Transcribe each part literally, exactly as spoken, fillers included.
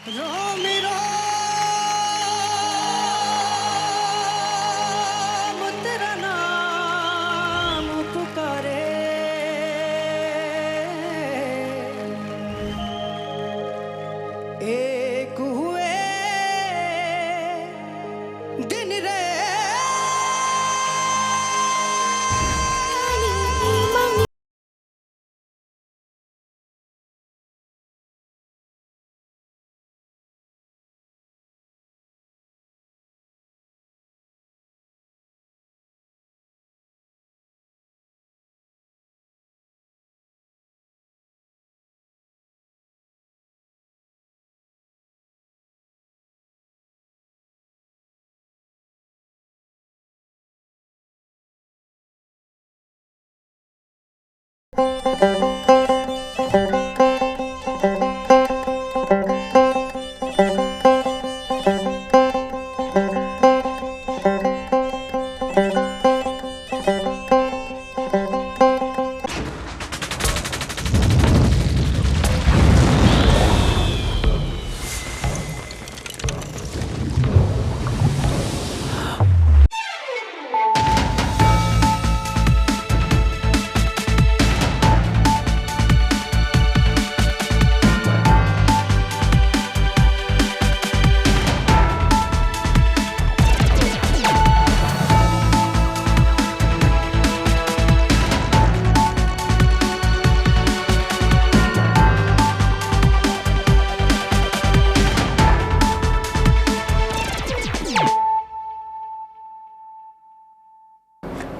रोम रोम तेरा नाम पुकारे, एक हुए दिन रे।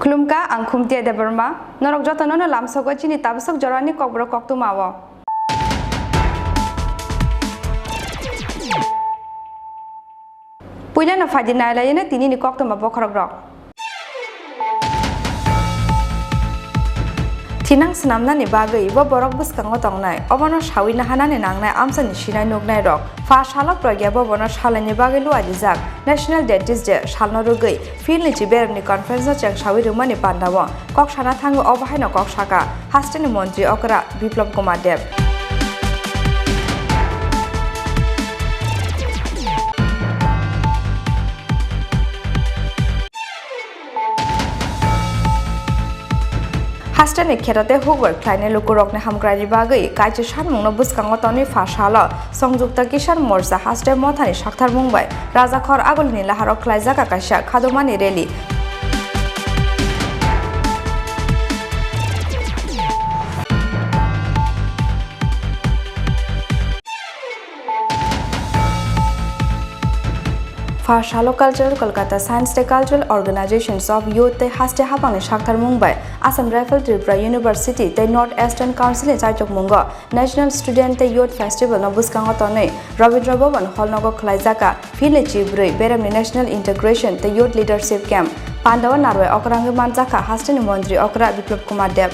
Khulumkha, ang Khumtia Debbarma. Norok jotono no lamsogo chini tabasok jorani kokborok koktwma o. Puilano phaidi nailaino tinini koktwma bokhorokrok. Thinang swnamnani bagwi bo borok bwskango tongnai, obono saui naharnani nangnai amchaini sinai nuknairok. Pha salo Pragya Bhavan-o salaini bagwi lua rijak. National Dentist Day salno rwgwi field ni chiberemni conference-no chengsaui rwmani pandao kok sana thangwi obo haino kok saka hasteni montri okra Biplab Kumar Deb. Hasteni kheto tei hukbar khlainai lukurokni hamkraini bagwi kaisa sanmungno bwskango tonwi pha salo Sangyukta Kisan Morcha haste mothani saktharmung bai Rajakhor Agulini laharo khlaijak kaisa khadumani rally. Pha salo Cultural Kolkata Science tei Cultural Organizations of Youth tei haste haphangni saktharmung bai Assam Rifle Tripura University tei North Eastern Council ni chaichokmungo National Student tei Youth Festival no bwskango tonwi Rabindra Bhavan Hall nogo khlaijak a field ni chibrwi beremni National Integration tei Youth Leadership Camp. Pandao narwai okrangwi manjakha hasteni montri okra Biplab Kumar Deb.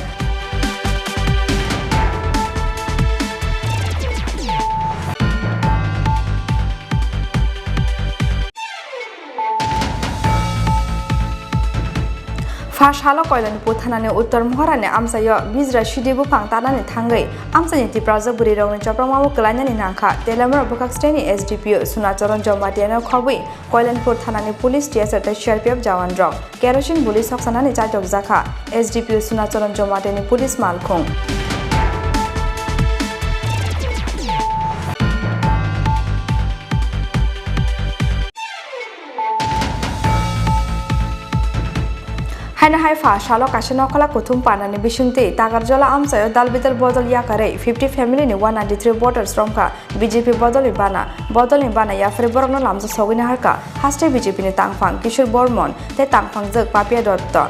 Pha salo Koilanpur thanani Uttor Mohorani amchaio Bijra Sidi buphang tanani thangwi amchaini Tiprajwk bwrwirokni choprakmao kwlainani nangkha. Telemra bwkhak steni S D P O Sunacharan Jomatiano khobwi Koilanpur thanani police T S R tei C R P F jawanrok kerosene buli soksanani chaitokjakha S D P O Sunacharan Jomatiani police malkhung. Haino hai pha salo kaisa nokhola kuthum panani bisingtwi Takarjola amchaio dal bidal bodol yakarwi fifty family ni one ninety three voters romkha B J P bodolni bana. Bodolni bana yapharwi borokno lamjak sogwi naharkha haste B J P ni tangphang Kishore Bormon tei tangphangjwk Papia Dotto.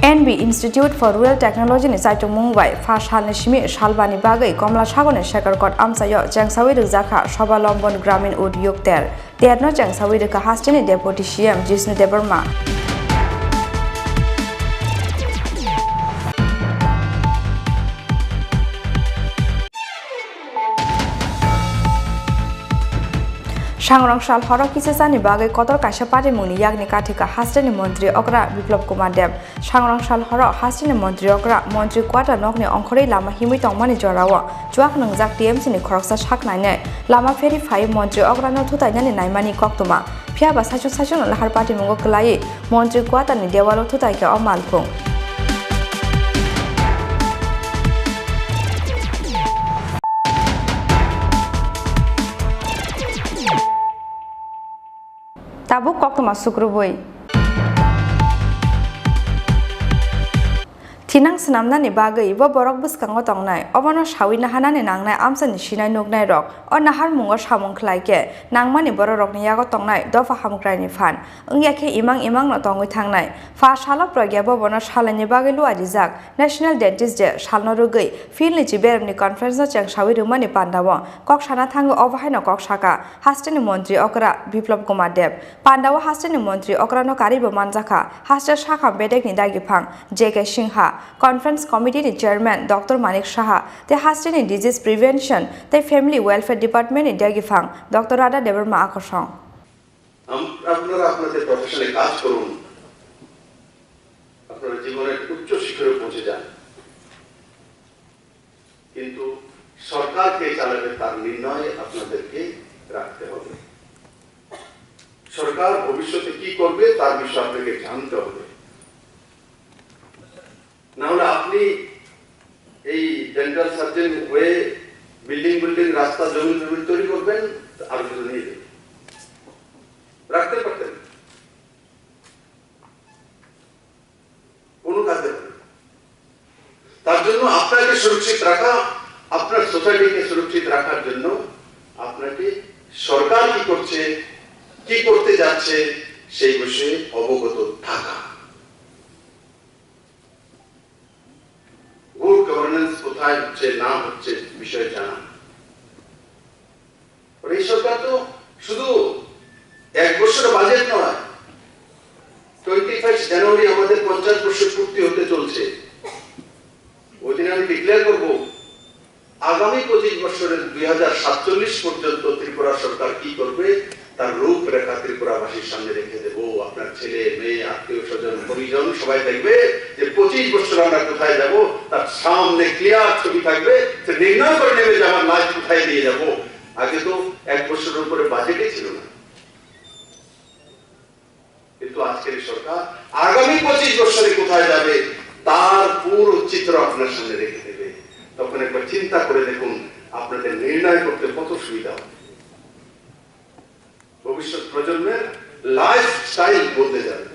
N B Institute for Rural Technology ni chaichomung bai pha salni simi salbani bagwi Komla Sagorni Sekharkot amchaio chengsaui rwjakha Swalambhan Gramin Udyog ter. Terno chengsaui rwkha hasteni Deputy C M Jishnu Debbarma. Sangrong sal horo kisasani bagwi kotor kaisa patimungni yakni kathika hasteni montri okra Biplop Kumar Deb. Sangrong sal horo hasteni montri okra montri kwata nokni ongkhorwi lama himwi tongmani jorao chuak nwngjak T M C ni khoroksa sak nainai lama pheri phaiwi montri okrano thutainani naimani koktwma. Phiya ba saichung saichung lahar patimungo kwlaiwi montri kwatani dewalo thutaikha o malkhung. Tabuk koktwma sukrubui. Thinang swnamnani bagwi bo borok bwskango tongnai, obono saui naharnani nangnai amchaini sinai nuknairok. O naharmungo samung khlai khe nangmani bororokni yago tongnai dopha hamukraini phan wngya khe imang imangno tongwi thangnai. Pha salo Pragya Bhavan-o salaini bagwi lua rijak National Dentist Day salno rwgwi field ni chiberemni conference-no chengsaui rwmani pandao kok sana thangwi obo haino kok saka hasteni montri okra Biplop Kumar Deb. Pandao hasteni montri okrano karwibo manjakha haste sakham bedekni dagiphang J K Singha, Conference Committee ni Chairman Doctor Manik Saha tei hasteni Disease Prevention tei Family Welfare Department ni dagiphang Doctor Radha Debbarma Akosong. আম-, আপনারা আপনাদের প্রফেশনে কাজ করুন, আপনারা জীবনের উচ্চ শিখরে পৌঁছে যান, কিন্তু সরকার কে চালাবে তার নির্ণয় আপনাদেরকে রাখতে হবে। সরকার ভবিষ্যতে কি করবে তার বিষয়ে আপনাকে জানতে হবে। না হলে আপনি এই ডেন্টাল সার্জন হয়ে বিল্ডিং বিল্ডিং, রাস্তা, জমিন জমিন তৈরি করবেন, আরো কিছু নিয়ে যাবেন, রাখতে পারতেন না। কোনো কাজে হবে না। তার জন্য আপনাকে সুরক্ষিত রাখা, আপনার সোসাইটিকে সুরক্ষিত রাখার জন্য আপনাকে সরকার কি করছে, কি করতে যাচ্ছে, সেই বিষয়ে অবগত থাকা। গুড গভর্নেন্স কোথায় হচ্ছে না হচ্ছে বিষয়ে জানা। আর এই সরকার তো শুধু এক বছরের বাজেট নয়, টোয়েন্টি ফাইভ জানুয়ারি আমাদের পঞ্চাশ বছর পূর্তি হতে চলছে। ওই দিন আমি ডিক্লেয়ার করব আগামী পঁচিশ বছরের দুই হাজার সাতচল্লিশ পর্যন্ত ত্রিপুরা সরকার কি করবে, তার রূপরেখা ত্রিপুরাবাসীর সামনে রেখে দেব। আপনার ছেলে, মেয়ে, আত্মীয় স্বজন, পরিজন সবাই দেখবে যে পঁচিশ বছর আমরা কোথায় যাব, তার সামনে ক্লিয়ার ছবি থাকবে। সে নির্ণয় করে নেবে যে আমার লাইফ কোথায় নিয়ে যাব। আগে তো এক বছরের উপরে বাজেটই ছিল না। কিন্তু আজকের এই সরকার আগামী পঁচিশ বছরে কোথায় যাবে, তার পুরো চিত্র আপনার সামনে রেখে দেবে। তখন একবার চিন্তা করে দেখুন, আপনাদের নির্ণয় করতে কত সুবিধা হবে। ভবিষ্যৎ প্রজন্মের লাইফস্টাইল বদলে যাবে।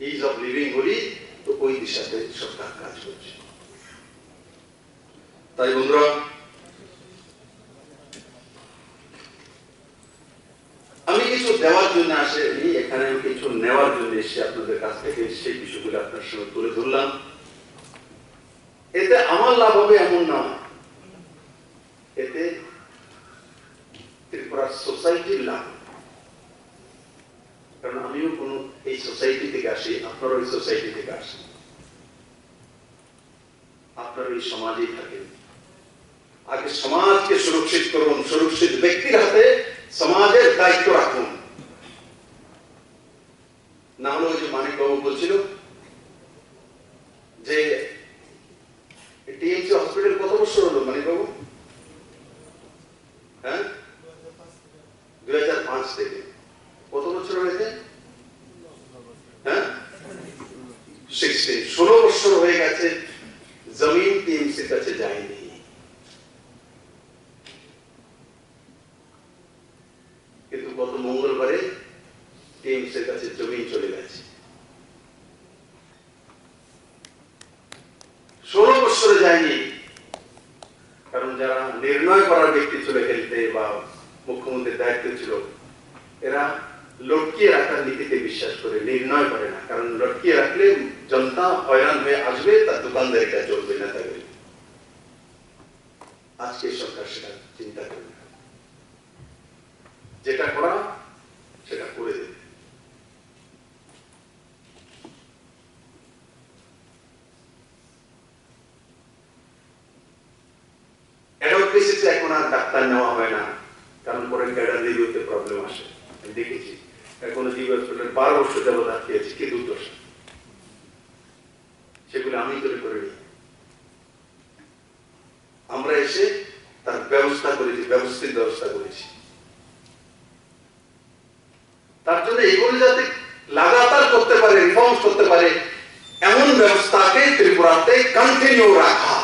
ইজ অফ লিভিং বলি, তো ওই দিশাতে সরকার কাজ করছে। তাই বন্ধুরা, আমি কিছু দেওয়ার জন্য আসেনি, এখানে আমি কিছু নেওয়ার জন্য এসে আপনাদের কাছ থেকে সেই বিষয়গুলো আপনার সামনে তুলে ধরলাম। এতে আমার লাভ হবে এমন না, এতে ত্রিপুরার সোসাইটির লাভ। কারণ আমিও কোনো এই সোসাইটি থেকে আসি, আপনারাও এই সোসাইটি থেকে আসেন। আপনারা এই সমাজেই থাকেন। আগে সমাজকে সুরক্ষিত করুন, সুরক্ষিত ব্যক্তির হাতে সমাজের দায়িত্ব রাখুন। না হলে ওই যে মানিকবাবু বলছিল যে টিএমসি হসপিটাল কত বছর হলো মানিকবাবু? হ্যাঁ, দুই হাজার পাঁচ থেকে। কত বছর হয়েছে? হ্যাঁ, সিক্সটিন। ষোলো বছর হয়ে গেছে, জমিন টিএমসির কাছে যায়নি। কিন্তু গত মঙ্গলবারে টিএমসির কাছে জমিন চলে গেছে। ষোলো বছরে যায়নি, কারণ যারা নির্ণয় করার ব্যক্তি ছিল হেলথে বা মুখ্যমন্ত্রীর দায়িত্ব ছিল, এরা লটকিয়ে রাখার নীতিতে বিশ্বাস করে, নির্ণয় করে না। কারণ লটকিয়ে রাখলে জনতা হয়রান হয়ে আসবে, তার দোকানদারিটা চলবে না। তাই আজকে সরকার সেটা চিন্তা করে না, যেটা করা সেটা করে দেবে। অ্যাডভোকেসিতে এখন আর ডাক্তার নেওয়া হয় না, কারণ পরে ক্যাডার রিভিউতে প্রবলেম আসে। আমি দেখেছি, কোনো জিবি হসপিটাল বারো বছর যাবত আটকে আছে, কি দুর্দশা, সেগুলো আমি তৈরি করিনি। আমরা এসে তার ব্যবস্থা করেছি, ব্যবস্থিত ব্যবস্থা করেছি। তার জন্য এগুলো যাতে লাগাতার করতে পারে, রিফর্মস করতে পারে, এমন ব্যবস্থাকে ত্রিপুরাতে কন্টিনিউ রাখা,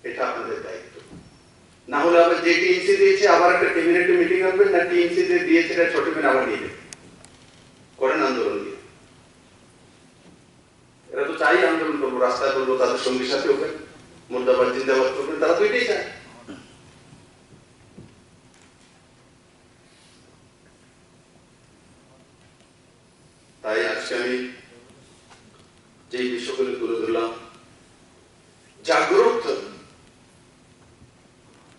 এটা আপনাদের দায়িত্ব। না হলে আবার যে টিএমসি দিয়েছে, আবার একটা ক্যাবিনেটে মিটিং হবে, না টিএমসি যে দিয়েছে, এটা ছোট করে আবার নিয়ে নেবে। করেন আন্দোলন দিয়ে। এরা তো চাই আন্দোলন করবো, রাস্তায় করবো, তাদের সঙ্গী সাথী হবে, মুর্দাবাদ জিন্দাবাদ করবেন, তারা তো এটাই চায়। তাই আজকে আমি যে বিষয়গুলো তুলে ধরলাম, জাগ্রত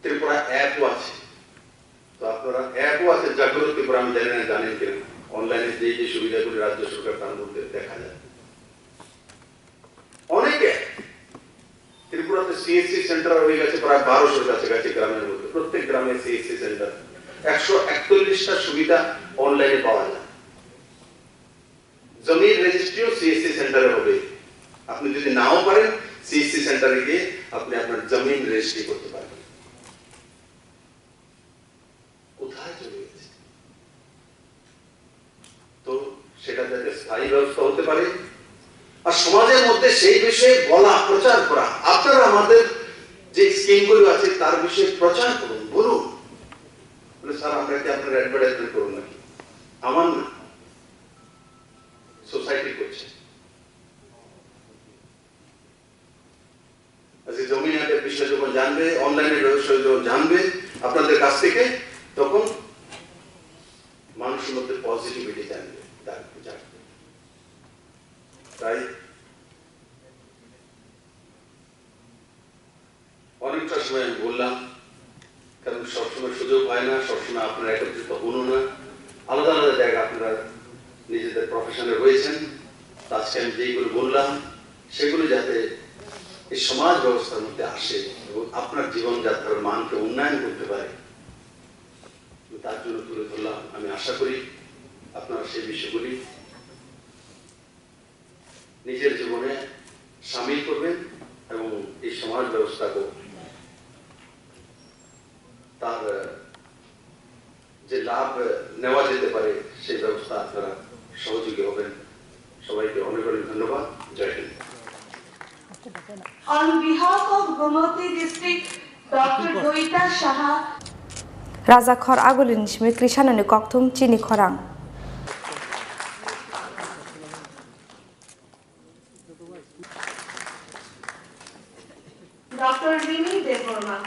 ত্রিপুরা অ্যাপও আছে। তো আপনারা অ্যাপও আছে জাগ্রত ত্রিপুরা, আমি জানি না জানেন কিনা, অনলাইনে যে যে সুবিধাগুলি রাজ্য সরকার তার মধ্যে দেখা যায়। অনেকে ত্রিপুরাতে সিএসসি সেন্টার হয়ে গেছে প্রায় বারোশোর কাছাকাছি গ্রামের মধ্যে, প্রত্যেক গ্রামে সিএসসি সেন্টার, একশো একচল্লিশটা সুবিধা অনলাইনে পাওয়া যায়। জমির রেজিস্ট্রিও সিএসসি সেন্টারে হবে। আপনি যদি নাও পারেন, সিএসসি সেন্টারে গিয়ে আপনি আপনার জমিন রেজিস্ট্রি করতে পারবেন। কোথায় চলে গেছে? তো সেটা যাতে স্থায়ী ব্যবস্থা হতে পারে। আর সমাজের মধ্যে সেই বিষয়ে বলা, প্রচার করা, আপনারা আমাদের যে স্কিমগুলো আছে তার বিষয়ে প্রচার করুন, বলুন। বলে, "স্যার, আমরা কি আপনার অ্যাডভার্টাইজমেন্ট করুন নাকি?" আমার না, সোসাইটি করছে। আজকে জমিন অ্যাপের বিষয়ে যখন জানবে, অনলাইনের বিষয়ে যখন জানবে আপনাদের কাছ থেকে, তখন মানুষের মধ্যে পজিটিভিটি জানবে, জাগবে, জাগবে। তাই অনেকটা সময় আমি বললাম, কারণ সবসময় সুযোগ হয় না, সবসময় আপনারা একত্রিত হন না, আলাদা আলাদা জায়গা আপনারা নিজেদের প্রফেশনে রয়েছেন। তো আজকে আমি যেইগুলো বললাম, সেগুলো যাতে এই সমাজ ব্যবস্থার মধ্যে আসে এবং আপনার জীবনযাত্রার মানকে উন্নয়ন করতে পারে, আমি তার জন্য তুলে ধরলাম। আমি আশা করি আপনারা সেই বিষয়গুলি নিজের জীবনে সামিল করবেন এবং এই সমাজ ব্যবস্থাকে তার, আহ, যে লাভ, আহ, নেওয়া যেতে পারে, সেই ব্যবস্থা আপনারা সহযোগী হবেন। সবাইকে অনেক অনেক ধন্যবাদ। জয় Hind. On behalf of Gomati district, Doctor Doita Saha. Rajakhor Agulini simi Krishanoni kokthum chini khorang. Doctor Rini Debbarma.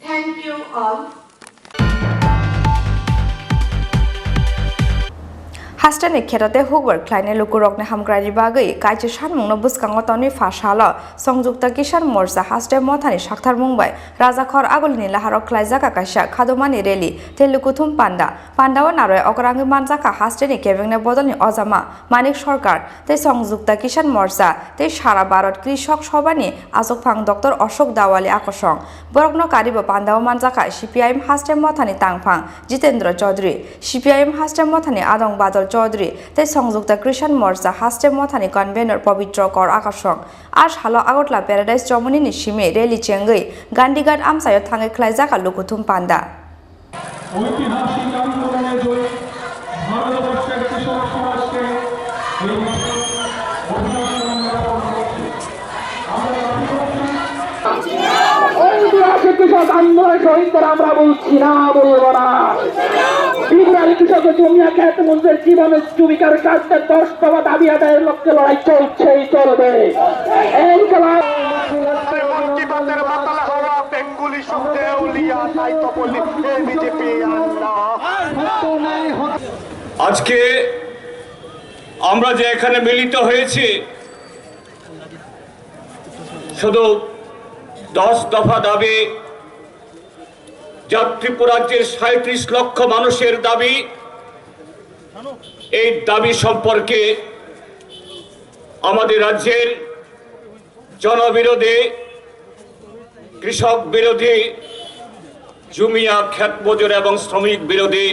Thank you all. Hasteni kheto tei hukbar khlainai lukurokni hamkraini bagwi kaisa sanmungno bwskango tonwi pha salo Sanjukta Kisan Morcha haste mothani saktharmung bai Rajakhor Agulini laharo khlaijak kaisa khadumani rally tei lukuthum panda. Pandao narwai okrangwi manjakha hasteni kebengna bodolni ojama Manik Sarkar tei Sanjukta Kisan Morcha tei Sara Bharat Krishok Sabhani achukphang Doctor Ashok Dawali akosong. Borokno karibo pandao manjakha C P I M haste mothani tangphang Jitendra Chaudhary, C P I M haste mothani adong Badal Chaudhary tei Sanjukta Kisan Morcha haste mothani convenor Pabitra Kar akosong. A salo Agartala Paradise Chomoni ni simi rally chengwi Gandhi Ghat amchaio thangwi khlaijakha lukuthum panda. ঐতিহাসিক আন্দোলনে জয়ী ভারতবর্ষের কৃষক সমাজকে এই অভিনন্দন জ্ঞাপন করছি। আমরা দাবি করছি, ঐতিহাসিক কৃষক আন্দোলনের শহীদদের আমরা বলছি না, বলবো না। ত্রিপুরার কৃষকের জমি আর খেত মজুরের জীবন জীবিকার স্বার্থে দশ দফা দাবি আদায়ের লক্ষ্যে লড়াই চলছেই চলবে। এই খেলা মন কি বাতের মাতাল হাওয়া বেঙ্গুলি শব্দে উলিয়া তাই তো বলি এই বিজেপি আন্না। আজকে আমরা যে এখানে মিলিত হয়েছি, শুধু দশ দফা দাবি, যা ত্রিপুরাজ্যের সাঁইত্রিশ লক্ষ মানুষের দাবি, এই দাবি সম্পর্কে আমাদের রাজ্যের জনবিরোধী, কৃষক বিরোধী, জুমিয়া, ক্ষেত মজুর এবং শ্রমিক বিরোধী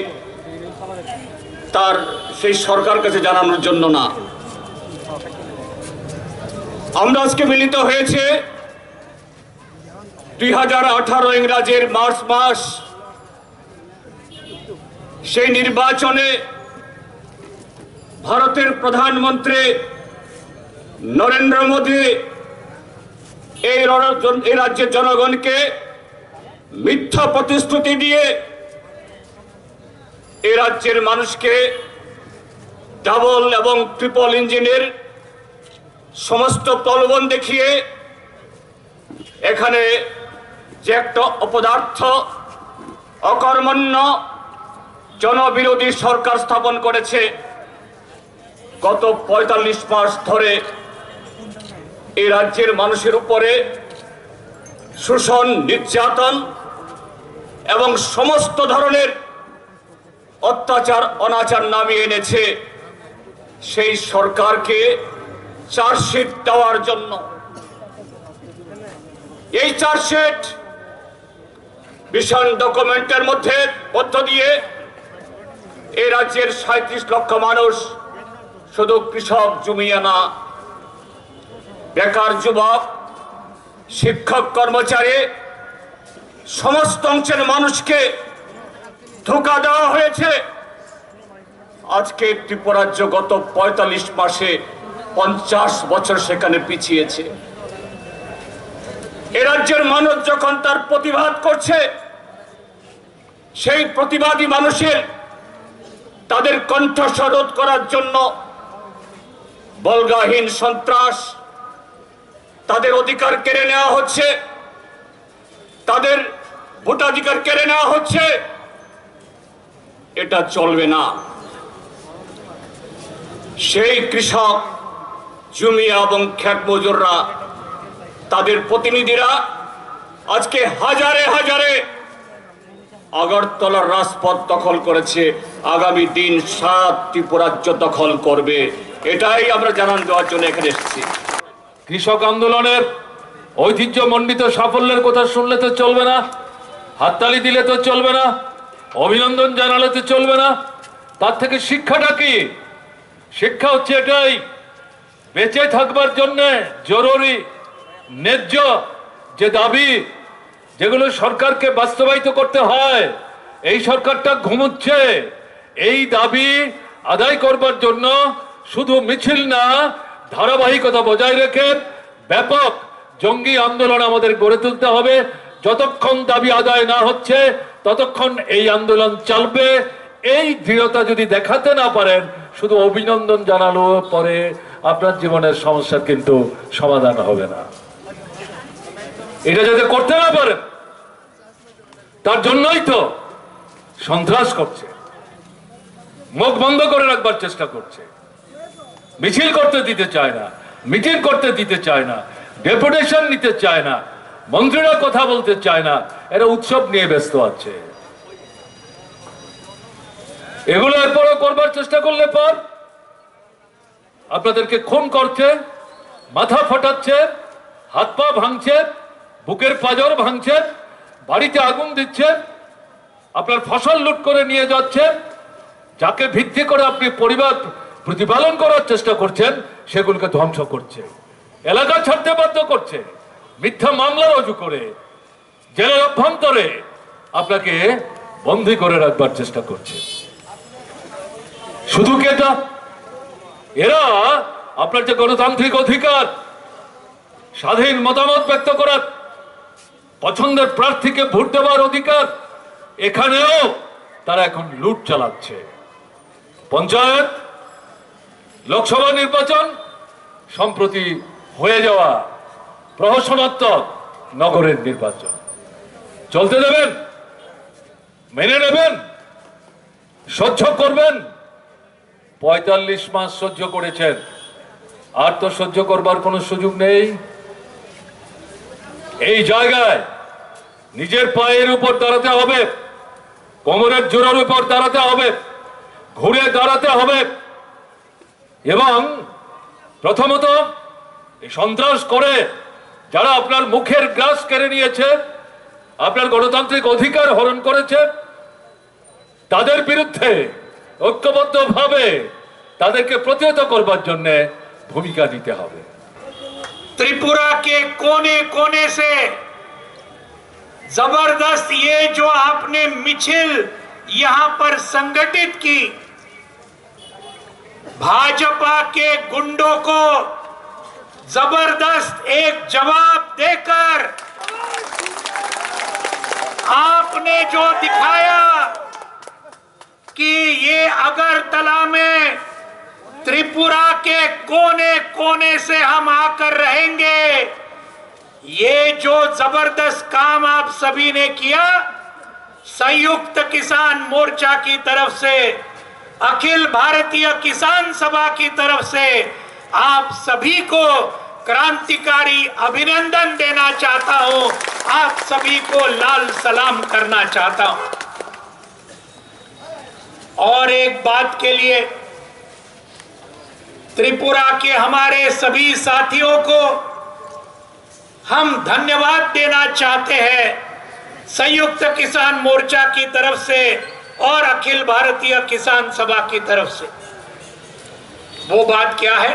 তার সেই সরকার কাছে জানানোর জন্য না। আমরা আজকে মিলিত হয়েছে দুই হাজার আঠারো ইংরাজির মার্চ মাস, সেই নির্বাচনে ভারতের প্রধানমন্ত্রী নরেন্দ্র মোদী এই র-, জন-, এই রাজ্যের জনগণকে মিথ্যা প্রতিশ্রুতি দিয়ে এই রাজ্যের মানুষকে ডাবল এবং ট্রিপল ইঞ্জিনের সমস্ত প্রলোভন দেখিয়ে এখানে যে একটা অপদার্থ, অকর্মণ্য, জনবিরোধী সরকার স্থাপন করেছে, গত পঁয়তাল্লিশ মাস ধরে এই রাজ্যের মানুষের উপরে শোষণ, নির্যাতন এবং সমস্ত ধরনের অত্যাচার, অনাচার নামিয়ে এনেছে, সেই সরকারকে চার্জশিট দেওয়ার জন্য। এই চার্জশিট ভিশন ডকুমেন্টের মধ্যে, মধ্য দিয়ে এই রাজ্যের সাঁইত্রিশ লক্ষ মানুষ, শুধু কৃষক, জুমিয়া না, বেকার যুবক, শিক্ষক, কর্মচারী, সমস্ত অংশের মানুষকে ধোঁকা দেওয়া হয়েছে। আজকে ত্রিপুরাজ্য গত পঁয়তাল্লিশ মাসে পঞ্চাশ বছর সেখানে পিছিয়েছে। এ রাজ্যের মানুষ যখন তার প্রতিবাদ করছে, সেই প্রতিবাদী মানুষের, তাদের কণ্ঠস্বর রোধ করার জন্য বল্গাহীন সন্ত্রাস, তাদের অধিকার কেড়ে নেওয়া হচ্ছে, তাদের ভোটাধিকার কেড়ে নেওয়া হচ্ছে। এটা চলবে না। সেই কৃষক, জুমিয়া এবং ক্ষেত মজুররা, তাদের প্রতিনিধিরা আজকে হাজারে হাজারে আগরতলার রাজপথ দখল করেছে, আগামী দিন সারা ত্রিপুরাজ্য দখল করবে। এটাই আমরা জানান দেওয়ার জন্য এখানে এসেছি। কৃষক আন্দোলনের ঐতিহ্যমণ্ডিত সাফল্যের কথা শুনলে তো চলবে না, হাততালি দিলে তো চলবে না, অভিনন্দন জানালে তো চলবে না। তার থেকে শিক্ষাটা কি? শিক্ষা হচ্ছে এটাই, বেঁচে থাকবার জন্য জরুরি ন্যায্য যে দাবি, যেগুলো সরকারকে বাস্তবায়িত করতে হয়, এই সরকারটা ঘুমোচ্ছে। এই দাবি আদায় করবার জন্য শুধু মিছিল না, ধারাবাহিকতা বজায় রেখে ব্যাপক জঙ্গি আন্দোলন আমাদের গড়ে তুলতে হবে। যতক্ষণ দাবি আদায় না হচ্ছে, ততক্ষণ এই আন্দোলন চলবে। এই দৃঢ়তা যদি দেখাতে না পারেন, শুধু অভিনন্দন জানালো পরে আপনার জীবনের সমস্যার কিন্তু সমাধান হবে না। এটা যাতে করতে না পারেন, তার জন্যই তো সন্ত্রাস করছে, মুখ বন্ধ করে রাখবার চেষ্টা করছে, মিছিল করতে দিতে চায় না, মিটিং করতে দিতে চায় না, ডেপুটেশন নিতে চায় না, মন্ত্রীরা কথা বলতে চায় না, এরা উৎসব নিয়ে ব্যস্ত আছে। এগুলো এরপরও করবার চেষ্টা করলে পর আপনাদেরকে খুন করছে, মাথা ফাটাচ্ছে, হাত পা ভাঙছে, বুকের পাঁজর ভাঙছে, বাড়িতে আগুন দিচ্ছে, আপনার ফসল লুট করে নিয়ে যাচ্ছে, যাকে ভিত্তি করে আপনি পরিবার প্রতিপালন করার চেষ্টা করছেন, সেগুলোকে ধ্বংস করছে, এলাকা ছাড়তে বাধ্য করছে, মিথ্যা মামলা রুজু করে জেলের অভ্যন্তরে আপনাকে বন্দী করে রাখবার চেষ্টা করছে। শুধু কি এটা? এরা আপনার যে গণতান্ত্রিক অধিকার, স্বাধীন মতামত ব্যক্ত করার, পছন্দের প্রার্থীকে ভোট দেওয়ার অধিকার, এখানেও তারা এখন লুট চালাচ্ছে। পঞ্চায়েত, লোকসভা নির্বাচন সম্প্রতি হয়ে যাওয়া, প্রহসনাত্মক নগরের নির্বাচন চলতে দেবেন? মেনে নেবেন? সহ্য করবেন? পঁয়তাল্লিশ মাস সহ্য করেছেন, আর তো সহ্য করবার কোনো সুযোগ নেই। এই জায়গায় নিজের পায়ের উপর দাঁড়াতে হবে, কোমরের জোরের উপর দাঁড়াতে হবে, ঘুরে দাঁড়াতে হবে এবং প্রথমত, এই সন্ত্রাস করে যারা আপনার মুখের গ্রাস কেড়ে নিয়েছে, আপনার গণতান্ত্রিক অধিকার হরণ করেছে, তাদের বিরুদ্ধে ঐক্যবদ্ধভাবে তাদেরকে প্রতিহত করবার জন্য ভূমিকা নিতে হবে। त्रिपुरा के कोने कोने से जबरदस्त ये जो आपने मिचिल यहां पर संगठित की, भाजपा के गुंडों को जबरदस्त एक जवाब देकर आपने जो दिखाया कि ये अगरतला में त्रिपुरा के कोने कोने से हम आकर रहेंगे। ये जो जबरदस्त काम आप सभी ने किया, संयुक्त किसान मोर्चा की तरफ से, अखिल भारतीय किसान सभा की तरफ से आप सभी को क्रांतिकारी अभिनंदन देना चाहता हूं, आप सभी को लाल सलाम करना चाहता हूं। और एक बात के लिए त्रिपुरा के हमारे सभी साथियों को हम धन्यवाद देना चाहते हैं संयुक्त किसान मोर्चा की तरफ से और अखिल भारतीय किसान सभा की तरफ से। वो बात क्या है?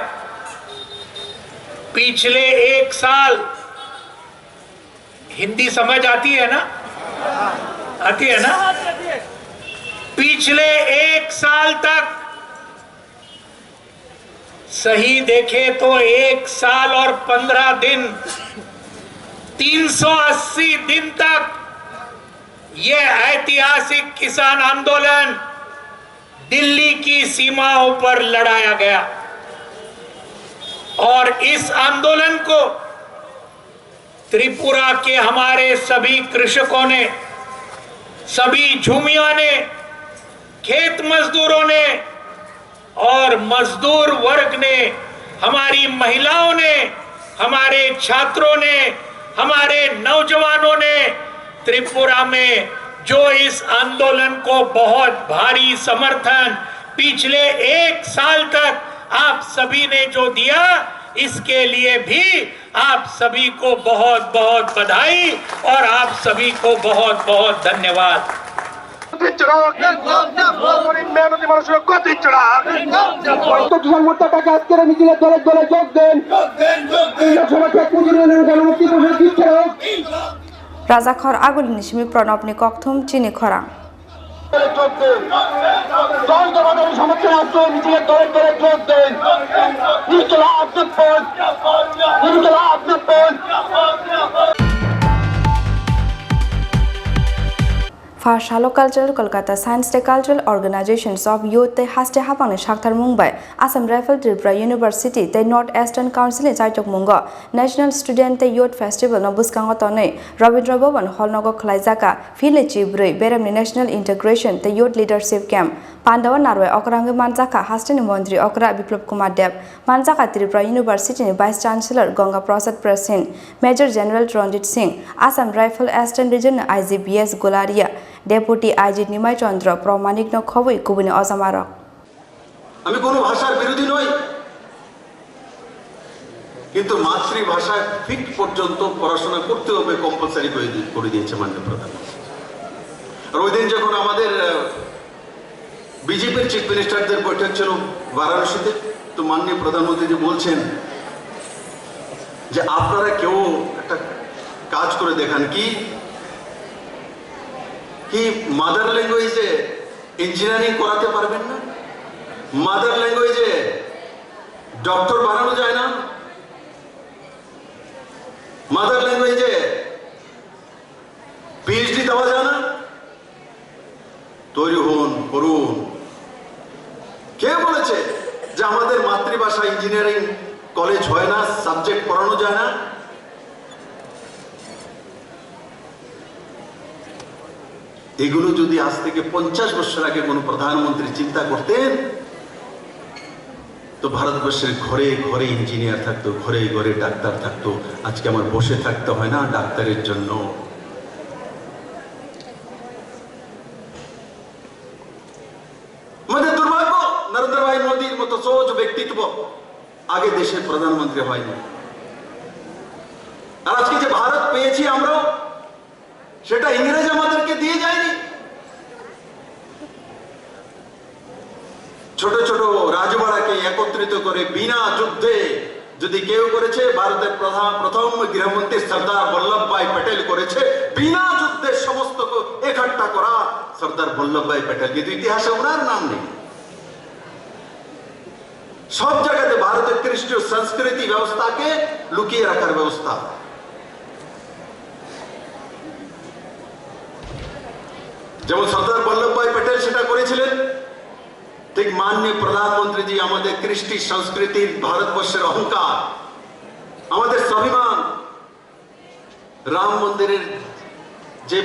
पिछले एक साल, हिंदी समझ आती है ना? आती है ना? पिछले एक साल तक, सही देखे तो एक साल और पन्द्रह दिन, तीन सौ अस्सी दिन तक ये ऐतिहासिक किसान आंदोलन दिल्ली की सीमाओं पर लड़ाया गया और इस आंदोलन को त्रिपुरा के हमारे सभी कृषकों ने, सभी झुमिया ने, खेत मजदूरों ने और मजदूर वर्ग ने, हमारी महिलाओं ने, हमारे छात्रों ने, हमारे नौजवानों ने त्रिपुरा में जो इस आंदोलन को बहुत भारी समर्थन पिछले एक साल तक आप सभी ने जो दिया, इसके लिए भी आप सभी को बहुत बहुत बधाई और आप सभी को बहुत बहुत धन्यवाद। কিষাণ মোর্চা ডাকে আজকের এই মিছিলে দলে দলে যোগ দেন। সমর্থক মুজিবুর রহমান গণমুক্তি পরিষদ বিক্ষোভ। Rajakhor agulini simi Pranabni kokthum chini khorang. দল দলে সমর্থক আজকে মিছিলে দলে দলে যোগ দেন। ইনকিলাব জিন্দাবাদ। ইনকিলাব জিন্দাবাদ। Pha salo cultural Kolkata Science tei Cultural Organizations of Youth tei haste haphangni saktharmung bai Assam Rifle Tripura University tei North Eastern Council ni chaichokmungo National Student tei Youth Festival no bwskango tonwi Rabindra Bhavan Hall nogo khwlaijak a philni chibrwi beremni National Integration tei Youth Leadership Camp. Pandao narwai okrangwi manjakha hasteni montri okra Biplab Kumar Deb. Manjakha Tripura University ni Vice Chancellor Ganga Prasad Prasin, Major General Ranjit Singh, Assam Rifle Eastern Region ni I G B S Gularia, Deputy I G Nimai Chandra Pramanik no khobwi kubuni ojamarok. আমি কোনো ভাষার বিরোধী নই, কিন্তু মাতৃভাষায় ফিট পর্যন্ত পড়াশোনা করতে হবে, কম্পালসারি করে দি- করে দিয়েছে মাননীয় প্রধানমন্ত্রী। আর ওই দিন যখন আমাদের বিজেপির চিফ মিনিস্টারদের বৈঠক ছিল বারাণসীতে, তো মাননীয় প্রধানমন্ত্রীজি বলছেন যে আপনারা কেউ একটা কাজ করে দেখান, কি কি মাদার ল্যাঙ্গুয়েজে ইঞ্জিনিয়ারিং করাতে পারবেন না? মাদার ল্যাঙ্গুয়েজে ডক্টর বানানো যায় না? মাদার ল্যাঙ্গুয়েজে পিএইচডি দেওয়া যায় না? তৈরি হন, করুন। কে বলেছে যে আমাদের মাতৃভাষা ইঞ্জিনিয়ারিং কলেজ হয় না, সাবজেক্ট পড়ানো যায় না? এগুলো যদি আজ থেকে পঞ্চাশ বছর আগে কোনো প্রধানমন্ত্রী চিন্তা করতেন, তো ভারতবর্ষের ঘরে ঘরে ইঞ্জিনিয়ার থাকতো, ঘরে ঘরে ডাক্তার থাকতো। আজকে আমার বসে থাকতে হয় না ডাক্তারের জন্য। আমাদের দুর্ভাগ্য, নরেন্দ্র ভাই মোদীর মতো সোজ ব্যক্তিত্ব আগে দেশের প্রধানমন্ত্রী হয়নি। আর আজকে যে ভারত পেয়েছি আমরা, সেটা ইংরেজ আমাদেরকে দিয়ে যায়নি। ছোট ছোট রাজবাড়াকে একত্রিত করে বিনা যুদ্ধে যদি কেউ করেছে, ভারতের প্রধান, প্রথম গৃহমন্ত্রী সর্দার বল্লভভাই প্যাটেল করেছে। বিনা যুদ্ধে সমস্ত ক-, একট্টা করা সর্দার বল্লভভাই প্যাটেল, কিন্তু ইতিহাসে ওনার নাম নেই। সব জায়গাতে ভারতের খ্রিস্টীয় সংস্কৃতি ব্যবস্থাকে লুকিয়ে রাখার ব্যবস্থা। যেমন সর্দার বল্লভভাই প্যাটেল সেটা করেছিলেন, ঠিক মাননীয় প্রধানমন্ত্রীজি আমাদের কৃষ্টি সংস্কৃতির, ভারতবর্ষের অহংকার, আমাদের স্বাভিমান, রাম মন্দিরের যে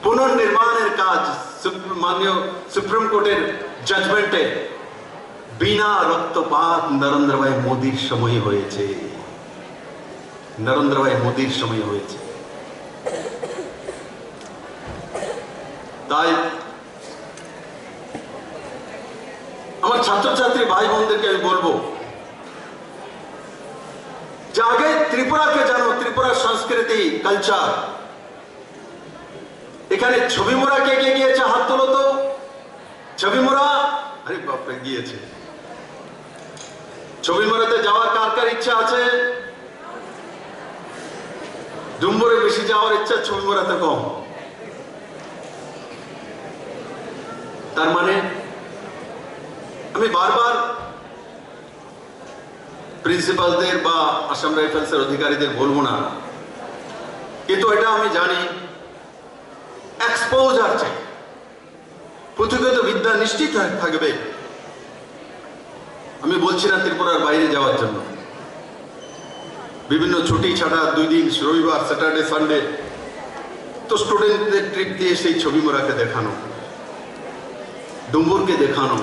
পুনর্নির্মাণের কাজ সুপ-, মাননীয় সুপ্রিম কোর্টের জাজমেন্টে বিনা রক্তপাত নরেন্দ্র ভাই মোদির সময় হয়েছে, নরেন্দ্র ভাই মোদির সময় হয়েছে। তাই আমার ছাত্রছাত্রী ভাই বোনদেরকে আমি বলবো যে আগে ত্রিপুরাকে জানো, ত্রিপুরার সংস্কৃতি, কালচার। এখানে ছবিমুড়া কে কে গিয়েছে, হাত তুলো তো। ছবিমুড়া, আরে বাপরে, গিয়েছে। ছবিমুড়াতে যাওয়ার কার কার ইচ্ছা আছে? ডুম্বুরে বেশি যাওয়ার ইচ্ছা, ছবিমুড়াতে কম। তার মানে আমি বারবার প্রিন্সিপালদের বা আসাম রাইফেলসের অধিকারীদের বলবো না, কিন্তু এটা আমি জানি, এক্সপোজার চাই। পুঁথিগত বিদ্যা নিশ্চিত থাক-, থাকবে। আমি বলছি না ত্রিপুরার বাইরে যাওয়ার জন্য, বিভিন্ন ছুটি ছাড়া দুই দিন, রবিবার, স্যাটারডে, সানডে, তো স্টুডেন্টদের ট্রিপ দিয়ে সেই ছবিমুড়াকে দেখানো, ডুম্বুরকে দেখানো,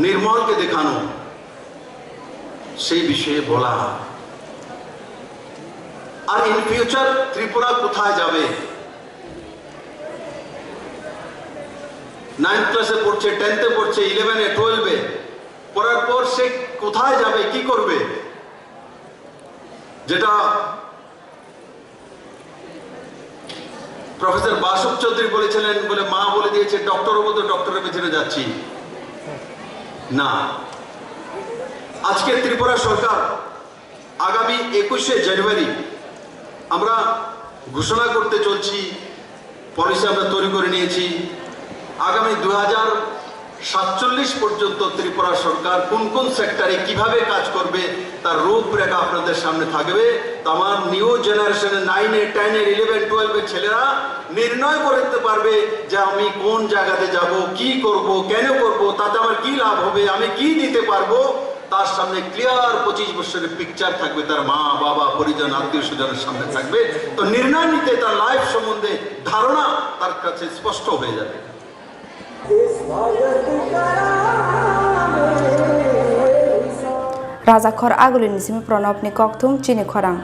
নির্মলকে দেখানো, সেই বিষয়ে বলা। আর ইন ফিউচার ত্রিপুরা কোথায় যাবে? নাইন্থ ক্লাসে পড়ছে, টেন্থে পড়ছে, ইলেভেনে, টুয়েলভে পড়ার পর সে কোথায় যাবে, কি করবে? যেটা প্রফেসর বাসুক চৌধুরী বলেছিলেন, বলে, "মা বলে দিয়েছে ডক্টর হবো, তো ডক্টরের পেছনে যাচ্ছি।" না, আজকে ত্রিপুরা সরকার আগামী একুশে জানুয়ারি আমরা ঘোষণা করতে চলছি, পলিসি আমরা তৈরি করে নিয়েছি। আগামী দু হাজার সাতচল্লিশ পর্যন্ত ত্রিপুরা সরকার কোন কোন সেক্টরে কিভাবে কাজ করবে, তার রূপরেখা আপনাদের সামনে থাকবে। তো আমার নিউ জেনারেশনের নাইনে, টেনে, ইলেভেন, টুয়েলভের ছেলেরা নির্ণয় করতে পারবে যে আমি কোন জায়গাতে যাব, কি করব, কেন করব, তাতে আমার কি লাভ হবে, আমি কি দিতে পারবো। তার সামনে ক্লিয়ার পঁচিশ বছরের পিকচার থাকবে, তার মা, বাবা, পরিজন, আত্মীয় স্বজনের সামনে থাকবে। তো নির্ণয় নিতে, তার লাইফ সম্বন্ধে ধারণা তার কাছে স্পষ্ট হয়ে যাবে। Rajakhor Agulini simi Pranabni kokthum chini khorang.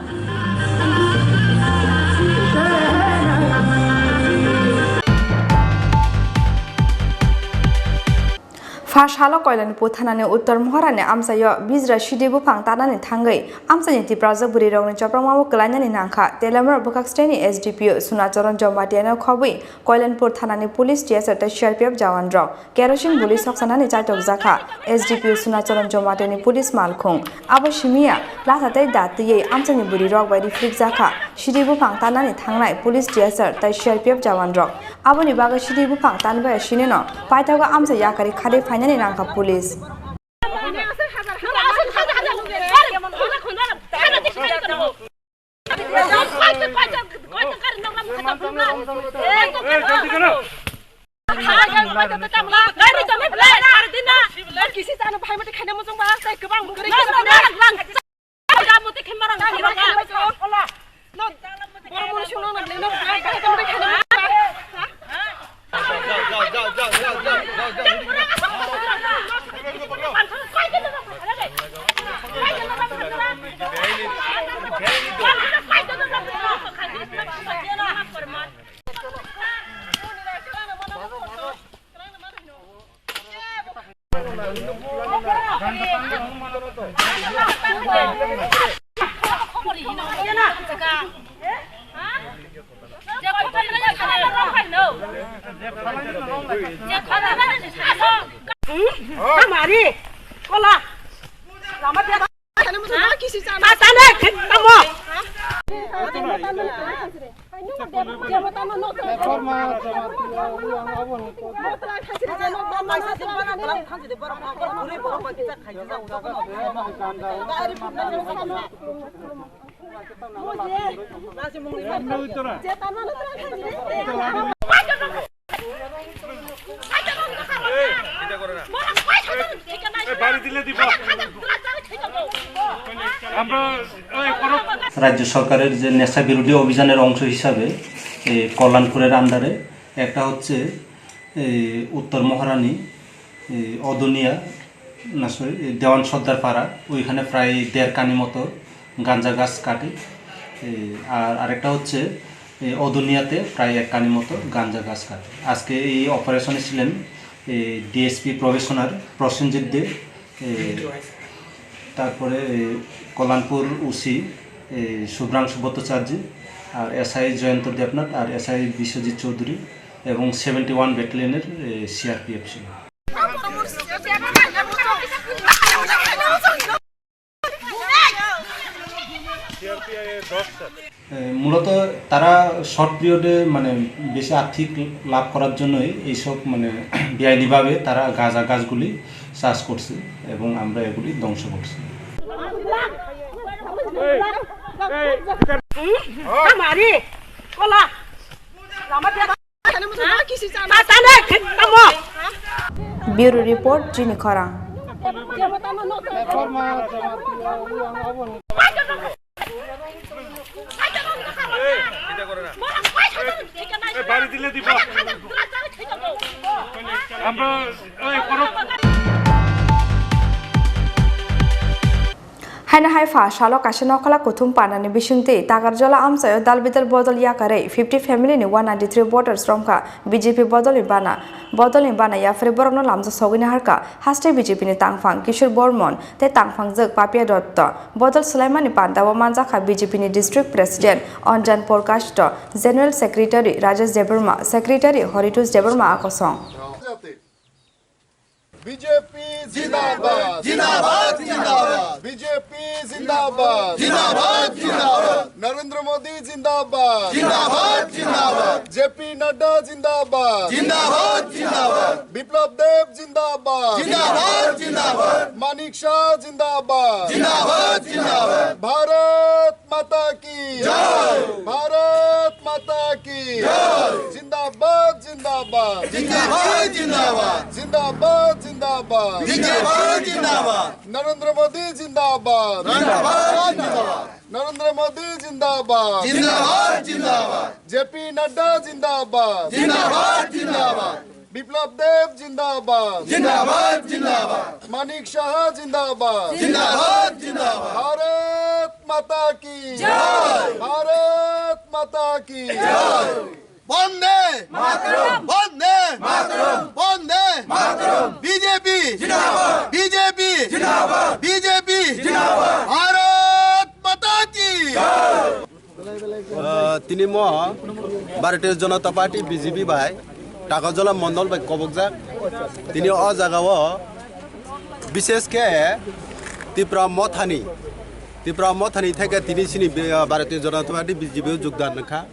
Pha salo Koilanpur thanani Uttor Mohorani amchaio bijra sidi buphang tanani thangwi amchaini Tiprajwk bwrwirokni choprakmabo kwlainani nangkha. Telemrok bwkhak staini S D P O Sunacharan Jomatiano khobwi Koilanpur thanani police T S R tei C R P F jawanrok kerosene bului soksanani chaitokjakha. S D P O Sunacharan Jomatiani police malkhung abo simiya latha tei da twiwi amchaini bwrwirok bai rifrikjakha. Sidi buphang tanani thangnai police T S R tei C R P F jawanrok. Aboni bagwi sidi buphang tanbai sinino paithago amchai yakarwi khade phainani nangkha police. Kamari, kola. Lama dia. Tatane, tamo. রাজ্য সরকারের যে নেশা বিরোধী অভিযানের অংশ হিসাবে এই কল্যাণপুরের আন্ডারে একটা হচ্ছে এই উত্তর মহারানী, এই অদুনিয়া, না, সরি, এই দেওয়ান সর্দার পাড়া, ওইখানে প্রায় দেড় কানি মতো গাঞ্জা গাছ কাটে। এই আর আরেকটা হচ্ছে এই অদুনিয়াতে প্রায় এক কানি মতো গাঞ্জা গাছ কাটে। আজকে এই অপারেশনে ছিলেন এই ডিএসপি প্রবেশনার প্রসেনজিৎ দে, এই তারপরে এই কল্যাণপুর ওসি এই শুভ্রাংশু ভট্টাচার্য, আর এসআই জয়ন্ত দেবনাথ, আর এসআই বিশ্বজিৎ চৌধুরী এবং সেভেন্টি ওয়ান ব্যাটালিয়নের সিআরপিএফ ছিল। এ, মূলত তারা শর্ট পিরিয়ডে মানে বেশি আর্থিক লাভ করার জন্যই এইসব মানে বেআইনিভাবে তারা গাঁজা গাছগুলি চাষ করছে এবং আমরা এগুলি ধ্বংস করছি। Bureau report, Chini Khorang. Haino hai pha salo kaisa nokhola kuthum panani bisingtwi Takarjala amchaio dal bidal bodol yakarwi fifty family ni one ninety three voters romkha B J P bodolni bana. Bodolni bana yaphre borokno lamjak sogwi naharkha haste B J P ni tangphang Kishore Bormon tei tangphangjwk Papia Dotto. Bodol swlaimani pandao manjakha B J P ni district president Anjan Prakash to, general secretary Rajesh Debbarma, secretary Haritus Debbarma akosong. BJP জিন্দাবাদ। জিন্দাবাদ, জিন্দাবাদ। বিজেপি জিন্দাবাদ। জিন্দাবাদ, জিন্দাবাদ। নরেন্দ্র মোদী জিন্দাবাদ। জিন্দাবাদ, জিন্দাবাদ। জেপি নাড্ডা জিন্দাবাদ। জিন্দাবাদ, জিন্দাবাদ। বিপ্লব দেব জিন্দাবাদ। জিন্দাবাদ, জিন্দাবাদ। মানিক শাহ জিন্দাবাদ। জিন্দাবাদ, জিন্দাবাদ। ভারত মাতা কি জয়। ভারত মাতা কি জয়। জিন্দাবাদ, জিন্দাবাদ। জিন্দাবাদ, জিন্দাবাদ। জিন্দাবাদ, জিন্দাবাদ। জিন্দাবাদ, জিন্দাবাদ। নরেন্দ্র মোদী জিন্দাবাদ। জিন্দাবাদ, জিন্দাবাদ। নরেন্দ্র মোদী জিন্দাবাদ। জিন্দাবাদ, জিন্দাবাদ। জেপি নাড্ডা জিন্দাবাদ। জিন্দাবাদ, জিন্দাবাদ। বিপ্লব দেব জিন্দাবাদ। জিন্দাবাদ, জিন্দাবাদ। মানিক সাহা জিন্দাবাদ। জিন্দাবাদ, জিন্দাবাদ। ভারত মাতা কি জয়। ভারত মাতা কি জয়। বন্দে মাতরম। বন্দে মাতরম। বন্দে মাতরম। বিজেপি জিন্দাবাদ। বিজেপি জিন্দাবাদ। বিজেপি জিন্দাবাদ। ভারত মাতা কি জয়। Ah, tini mo Bharatiya Janata Party, B J P bai Takarjala mondol bai kobokjak. Tini o jagao bishesh khe Tipra Mothani, Tipra Mothani theke tini chini, ah, Bharatiya Janata Party, B J P o jogdan wngkha.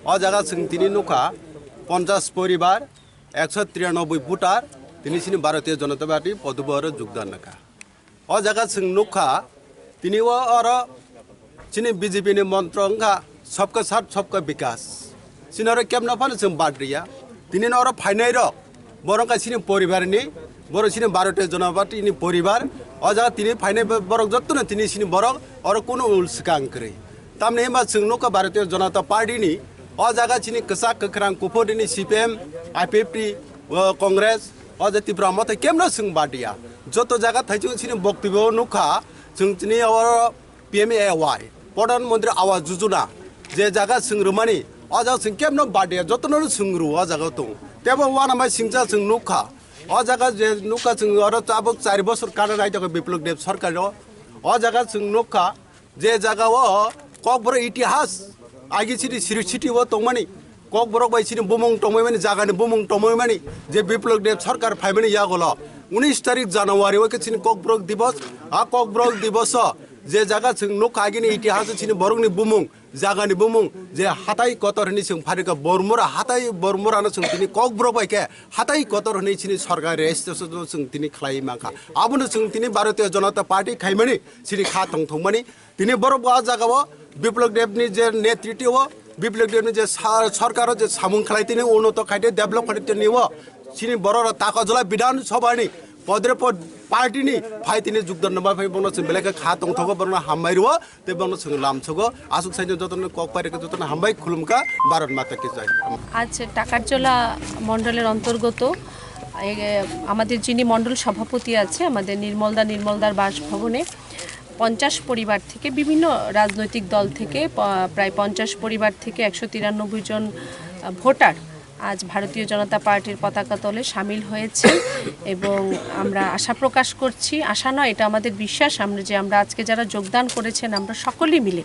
O jaga chwng tini nukha ponchash poribar, ekso tiranoboi voter tini chini Bharatiya Janata Party poduboro jogdan wngkha. O jaga chwng nukha, tini o oro chini B J P ni montro wngkha, "Sabka saath, sabka vikas." Chini oro kebno phano chwng bad riya. Tini no oro phainai rok, borok wngkha chini poribar ni, borok chini Bharatiya Janata Party ni poribar. O jaga tini phainai bo-, borok jotto no tini chini borok oro kunu ul swkang kwrwi. Tamni hwnba chwng nukha Bharatiya Janata Party ni, o jaga chini kwchak kwkhrang kuphur ni C P M, I P F T, o Congress, o je Tipra Motha kebno chwng bad riya. Joto jaga thaichung chini boktobyo nukha, chwng chini oro P M A Y, Pradhan Mantri Awas Yojana, je jaga chwng rwmani, o jaga chwng kebno bad riya, jotono chwng rw o jaga tongo. Tebo uanamai singcha chwng nukha, o jaga je nukha chwng oro tabuk char bosor kana naitokha Biplop Deb sarkar o, o jaga chwng nukha, je jaga o Kokborok itihas agi chini siri chiti o tongmani, Kokborok bai chini bumung tongmani, jagani bumung tongmani, je Biplab Deb sarkar phaimani yagulo unis tarik January o khe chini Kokborok Dibos. A Kokborok Diboso je jaga chwng nukha agini itihaso chini borokni bumung, jagani bumung, je hatai kotor hwnwi chwng pharikha Bormura, hatai Bormurano chwng tini Kokborok bai khe hatai kotor hwnwi chini sarkar registration no chwng tini khlaiwi mankha. Abono chwng tini Bharatiya Janata Party khaimani chini kha tongthokmani. Tini borok bo a jagao Biplab Debni je netritwo, Biplab Debni je sa-, sarkaro je samung khlai tini, unnoto khaide, develop khaide tini o chini borok rok Takarjala Bidhan Sabhani podre pod party ni phai tini jugdan nangma phai bono chwng belai khe kha tongthogo, borokno hambai rwo tei bono chwng lamsogo. Aswk saino jotono kok pai rwkhe jotono hambai khulumkha, Bharat Mata ki jai. আজ টাকারজলা মণ্ডলের অন্তর্গত এ, আমাদের যিনি মণ্ডল সভাপতি আছে আমাদের নির্মলদা, নির্মলদার বাসভবনে পঞ্চাশ পরিবার থেকে, বিভিন্ন রাজনৈতিক দল থেকে প-, প্রায় পঞ্চাশ পরিবার থেকে একশো তিরানব্বই জন, আহ, ভোটার আজ ভারতীয় জনতা পার্টির পতাকা তলে সামিল হয়েছে এবং আমরা আশা প্রকাশ করছি, আশা নয়, এটা আমাদের বিশ্বাস, আমরা যে আমরা আজকে যারা যোগদান করেছেন আমরা সকলেই মিলে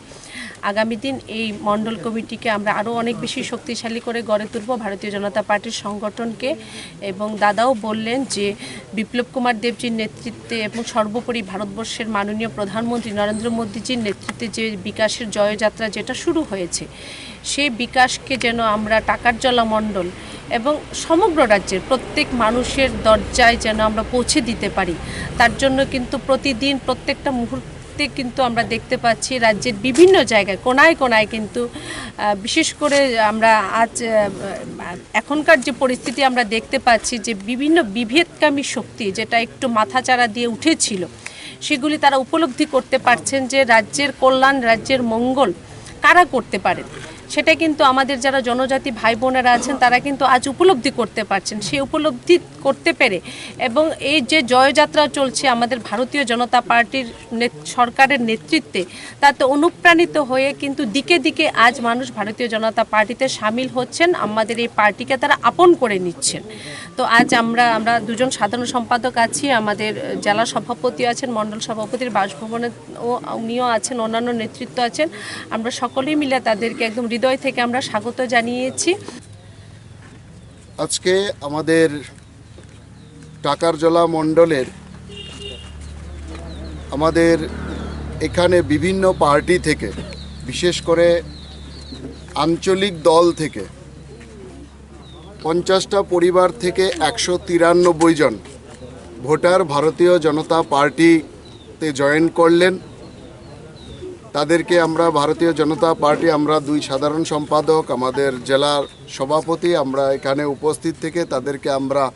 আগামী দিন এই মণ্ডল কমিটিকে আমরা আরও অনেক বেশি শক্তিশালী করে গড়ে তুলব, ভারতীয় জনতা পার্টির সংগঠনকে। এবং দাদাও বললেন যে বিপ্লব কুমার দেবজির নেতৃত্বে এবং সর্বোপরি ভারতবর্ষের মাননীয় প্রধানমন্ত্রী নরেন্দ্র মোদীজির নেতৃত্বে যে বিকাশের জয়যাত্রা যেটা শুরু হয়েছে, সেই বিকাশকে যেন আমরা টাকারজলা মণ্ডল এবং সমগ্র রাজ্যের প্রত্যেক মানুষের দরজায় যেন আমরা পৌঁছে দিতে পারি, তার জন্য কিন্তু প্রতিদিন প্রত্যেকটা মুহূর্তে কিন্তু আমরা দেখতে পাচ্ছি রাজ্যের বিভিন্ন জায়গায় কোনায় কোনায় কিন্তু, আহ, বিশেষ করে আমরা আজ, আহ, এখনকার যে পরিস্থিতি আমরা দেখতে পাচ্ছি যে বিভিন্ন বিভেদকামী শক্তি যেটা একটু মাথাচাড়া দিয়ে উঠেছিল, সেগুলি তারা উপলব্ধি করতে পারছেন যে রাজ্যের কল্যাণ, রাজ্যের মঙ্গল কারা করতে পারেন। সেটা কিন্তু আমাদের যারা জনজাতি ভাই বোনেরা আছেন তারা কিন্তু আজ উপলব্ধি করতে পারছেন। সেই উপলব্ধি করতে পেরে এবং এই যে জয়যাত্রা চলছে আমাদের ভারতীয় জনতা পার্টির নেত-, সরকারের নেতৃত্বে, তাতে অনুপ্রাণিত হয়ে কিন্তু দিকে দিকে আজ মানুষ ভারতীয় জনতা পার্টিতে সামিল হচ্ছেন, আমাদের এই পার্টিকে তারা আপন করে নিচ্ছেন। তো আজ আমরা, আমরা দুজন সাধারণ সম্পাদক আছি, আমাদের জেলা সভাপতি আছেন, মণ্ডল সভাপতির বাসভবনে ও উনিও আছেন, অন্যান্য নেতৃত্ব আছেন। আমরা সকলেই মিলে তাদেরকে একদম হৃদয় থেকে আমরা স্বাগত জানিয়েছি। আজকে আমাদের টাকারজলা মণ্ডলের আমাদের এখানে বিভিন্ন পার্টি থেকে, বিশেষ করে আঞ্চলিক দল থেকে পঞ্চাশটা পরিবার থেকে একশো তিরানব্বই জন ভোটার ভারতীয় জনতা পার্টিতে জয়েন করলেন। তাদেরকে আমরা ভারতীয় জনতা পার্টি, আমরা দুই সাধারণ সম্পাদক, আমাদের জেলার সভাপতি, আমরা এখানে উপস্থিত থেকে তাদেরকে আমরা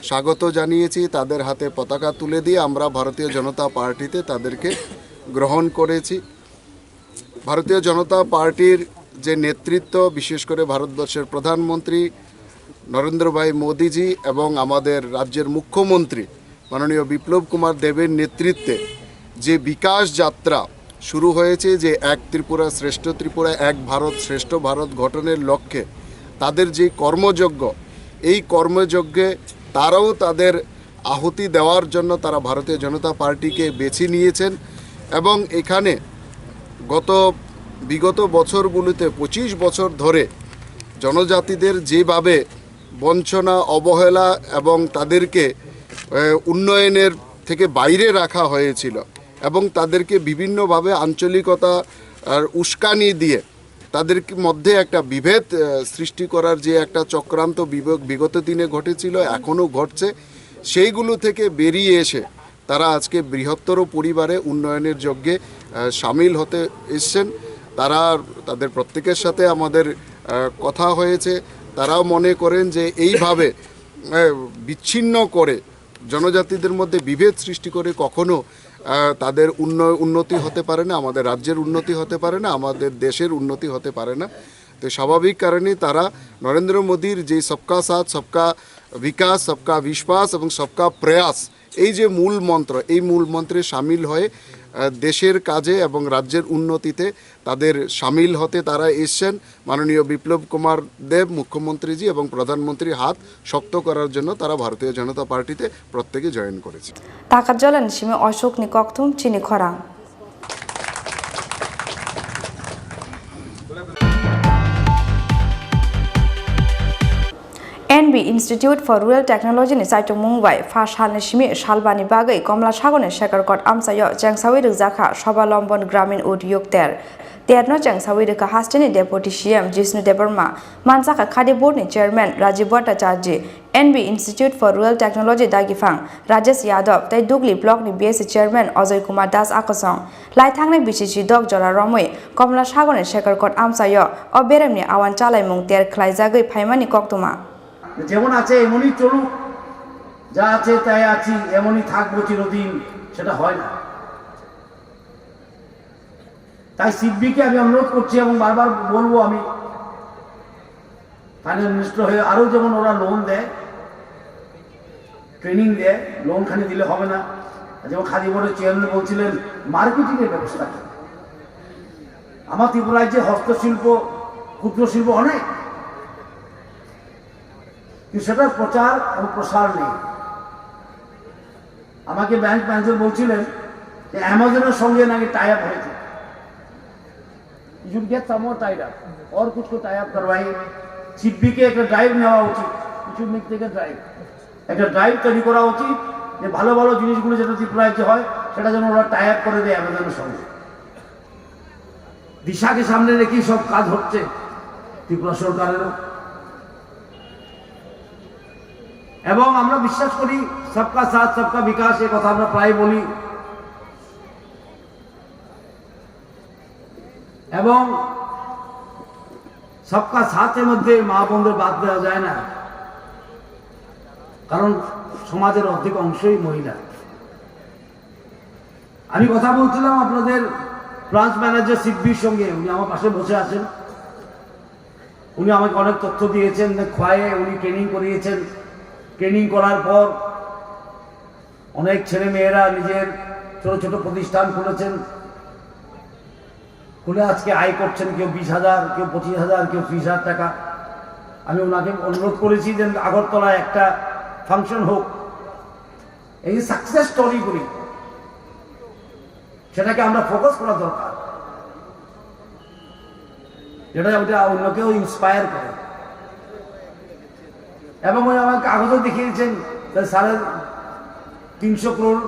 স্বাগত জানিয়েছি। তাদের হাতে পতাকা তুলে দিয়ে আমরা ভারতীয় জনতা পার্টিতে তাদেরকে গ্রহণ করেছি। ভারতীয় জনতা পার্টির যে নেতৃত্ব, বিশেষ করে ভারতবর্ষের প্রধানমন্ত্রী নরেন্দ্র ভাই মোদীজি এবং আমাদের রাজ্যের মুখ্যমন্ত্রী মাননীয় বিপ্লব কুমার দেবের নেতৃত্বে যে বিকাশ যাত্রা শুরু হয়েছে, যে এক ত্রিপুরা শ্রেষ্ঠ ত্রিপুরা, এক ভারত শ্রেষ্ঠ ভারত গঠনের লক্ষ্যে তাদের যে কর্মযজ্ঞ, এই কর্মযজ্ঞে তারাও তাদের আহুতি দেওয়ার জন্য তারা ভারতীয় জনতা পার্টিকে বেছে নিয়েছেন। এবং এখানে গত, বিগত বছরগুলিতে পঁচিশ বছর ধরে জনজাতিদের যেভাবে বঞ্চনা, অবহেলা এবং তাদেরকে, এ, উন্নয়নের থেকে বাইরে রাখা হয়েছিল এবং তাদেরকে বিভিন্নভাবে আঞ্চলিকতা আর উস্কানি দিয়ে তাদের কি-, মধ্যে একটা বিভেদ, এ, সৃষ্টি করার যে একটা চক্রান্ত বিব-, বিগত দিনে ঘটেছিল, এখনও ঘটছে, সেইগুলো থেকে বেরিয়ে এসে তারা আজকে বৃহত্তর পরিবারে উন্নয়নের যজ্ঞে, এ, সামিল হতে এসছেন। তারা, তাদের প্রত্যেকের সাথে আমাদের, এ, কথা হয়েছে। তারাও মনে করেন যে এইভাবে, এ, বিচ্ছিন্ন করে জনজাতিদের মধ্যে বিভেদ সৃষ্টি করে কখনো, আহ, তাদের উন্ন-, উন্নতি হতে পারে না, আমাদের রাজ্যের উন্নতি হতে পারে না, আমাদের দেশের উন্নতি হতে পারে না। তো স্বাভাবিক কারণেই তারা নরেন্দ্র মোদীর যেই সবকা সাথ, সবকা বিকাশ, সবকা বিশ্বাস এবং সবকা প্রয়াস, এই যে মূল মন্ত্র, এই মূল মন্ত্রে সামিল হয়ে, আহ, দেশের কাজে এবং রাজ্যের উন্নতিতে তাদের সামিল হতে তারা এসছেন। মাননীয় বিপ্লব কুমার দেব মুখ্যমন্ত্রীজি এবং প্রধানমন্ত্রীর হাত শক্ত করার জন্য তারা ভারতীয় জনতা পার্টিতে প্রত্যেকে জয়েন করেছে। Takarjala ni simi Ashok ni kokthum chini khorang. Institute for Rural Technology ni chaichomung bai pha salni simi salbani bagwi Komla Sagorni Shekhar Kot amchaio chengsawi rwjakha Swabalombon Gramin Udyog ter. Terno chengsawi rwkha hasteni Deputy C M Jishnu Debbarma, mansakha Khadi Board ni Chairman Rajiv Bhattacharjee, N B Institute for Rural Technology dagiphang Rajesh Yadav tei Dugli Block ni B S C Chairman Ajoy Kumar Das akosong. Laithangni B C C dok jora romwi Komla Sagorni Shekhar Kot amchaio o beremni awan chalaimung ter khlaijagwi phaimani koktwma. যেমন আছে এমনই চলুক, যা আছে তাই আছি, এমনই থাকবো চিরদিন, সেটা হয় না। তাই সিডবিকে আমি অনুরোধ করছি এবং বারবার বলবো আমি, ফাইন্যান্স মিনিস্টার হয়ে আরও যেমন ওরা লোন দেয়, ট্রেনিং দেয়, লোন খালি দিলে হবে না। যেমন খাদি বোর্ডের চেয়ারম্যান বলছিলেন, মার্কেটিংয়ের ব্যবস্থা কি? আমার ত্রিপুরা রাজ্যে হস্তশিল্প, ক্ষুদ্র শিল্প অনেক, কিন্তু সেটার প্রচার এবং প্রসার নেই। আমাকে ব্যাংক ম্যানেজার বলছিলেন যে অ্যামাজনের সঙ্গে নাকি টাই আপ হয়েছে। You should get some more tied up. और कुछ को टाई अप करवाइए। সিডবিকে একটা ড্রাইভ নেওয়া উচিত। You should make, take a drive। একটা ড্রাইভ তৈরি করা উচিত, যে ভালো ভালো জিনিসগুলো যেটা ত্রিপুরা রাজ্যে হয়, সেটা যেন ওরা টাই আপ করে দেয় অ্যামাজনের সঙ্গে। দিশাকে সামনে রেখেই সব কাজ হচ্ছে ত্রিপুরা সরকারেরও। এবং আমরা বিশ্বাস করি সবকা সাথ সবকা বিকাশ, এ কথা আমরা প্রায় বলি। এবং সবকা সাথের মধ্যে মা বোনদের বাদ দেওয়া যায় না, কারণ সমাজের অর্ধেক অংশই মহিলা। আমি কথা বলছিলাম আপনাদের ব্রাঞ্চ ম্যানেজার সিডবির সঙ্গে, উনি আমার পাশে বসে আছেন। উনি আমাকে অনেক তথ্য দিয়েছেন, খোয়াইয়ে উনি ট্রেনিং করিয়েছেন। ট্রেনিং করার পর অনেক ছেলে মেয়েরা নিজের ছোট ছোট প্রতিষ্ঠান খুলেছেন, খুলে আজকে আয় করছেন, কেউ বিশ হাজার, কেউ পঁচিশ হাজার, কেউ ত্রিশ হাজার টাকা। আমি ওনাকে অনুরোধ করেছি যে আগরতলায় একটা ফাংশন হোক, এই যে সাকসেস স্টোরিগুলি, সেটাকে আমরা ফোকাস করা দরকার, যেটা ওটা অন্যকেও ইন্সপায়ার করে। এবং ওই আমার কাগজও দেখিয়েছেন, তাহলে সাড়ে তিনশো করোড়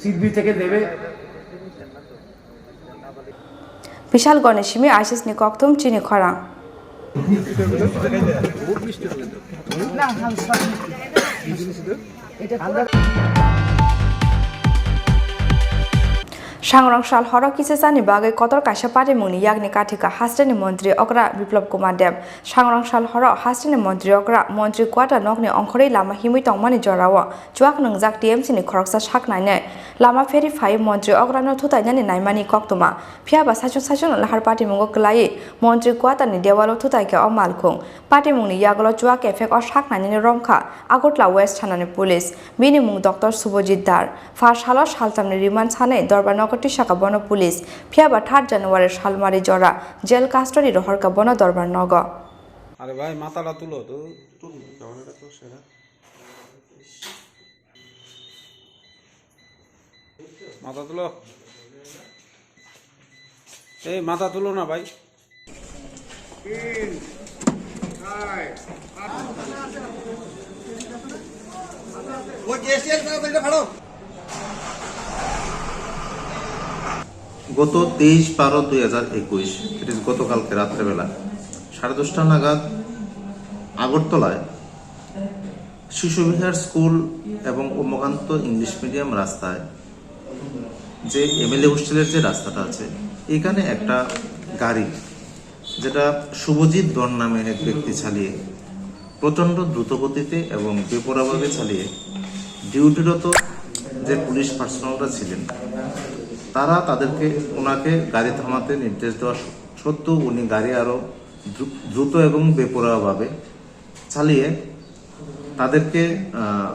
সিডবি থেকে দেবে। Bishal Goni simi ISIS ni kokthum chini khorang. Sangrong sal horo kisa chani bagwi kotor kaisa patimungni yakni kathika hasteni montri okra Biplop Kumar Deb. Sangrong sal horo hasteni montri okra montri kwata nokni ongkhorwi lama himwi tongmani jorao chuak nwngjak T M C ni khoroksa sak nainai lama pheri phai montri okrano thutainani naimani koktwma. Phiyaba saichung saichungno lahar patimungo kwlaiwi montri kwatani dewalo thutaikha o malkhung. Patimungni yagulo chuak kephek o sak nainani romkha Agartala West thanani police. Bini mung Doctor Subhajit Dar. Pha salo saltamni remand sanai dorbar nogo tisaka bono police. Phiyaba third January salmari jora jail custody rohorkha bono dorbar nogo. আরে ভাই, মাথাটা তুলো তো। মাথা তুলো। এই মাথা তুলো না ভাই। গত তেইশ বারো দুই হাজার একুশ, ইট ইজ গতকালকে রাত্রেবেলা সাড়ে দশটা নাগাদ আগরতলায় শিশু বিহার স্কুল এবং উমাকান্ত ইংলিশ মিডিয়াম রাস্তায় যে এমএলএ হোস্টেলের যে রাস্তাটা আছে, এখানে একটা গাড়ি, যেটা শুভজিৎ ধর নামে এক ব্যক্তি চালিয়ে প্রচণ্ড দ্রুতগতিতে এবং বেপরোয়াভাবে চালিয়ে ডিউটিরত যে পুলিশ পার্সোনালরা ছিলেন, তারা তাদেরকে, ওনাকে গাড়ি থামাতে নির্দেশ দেওয়া সত্ত্বেও উনি গাড়ি আরও দ্রু-, দ্রুত এবং বেপরোয়াভাবে চালিয়ে তাদেরকে, আহ,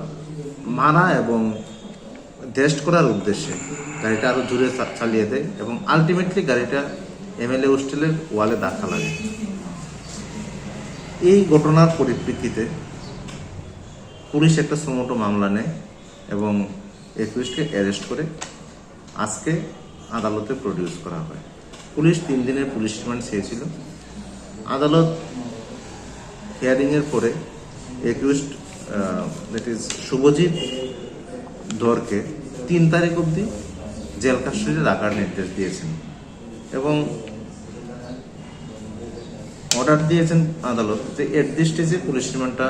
মারা এবং ড্যাশ করার উদ্দেশ্যে গাড়িটা আরও জোরে চা-, চালিয়ে দেয় এবং আলটিমেটলি গাড়িটা এমএলএ হোস্টেলের ওয়ালে ধাক্কা লাগে। এই ঘটনার পরিপ্রেক্ষিতে পুলিশ একটা সুমোটো মামলা নেয় এবং অ্যাকিউজকে অ্যারেস্ট করে আজকে আদালতে প্রডিউস করা হয়। পুলিশ তিন দিনের পুলিশ রিমান্ড চেয়েছিল। আদালত হিয়ারিংয়ের পরে অ্যাকিউজড, দ্যাট ইজ শুভজিৎ ধরকে তিন তারিখ অবধি জেল কাস্টডিতে রাখার নির্দেশ দিয়েছেন এবং অর্ডার দিয়েছেন আদালত যে এট দিস স্টেজে পুলিশ রিমান্ডটা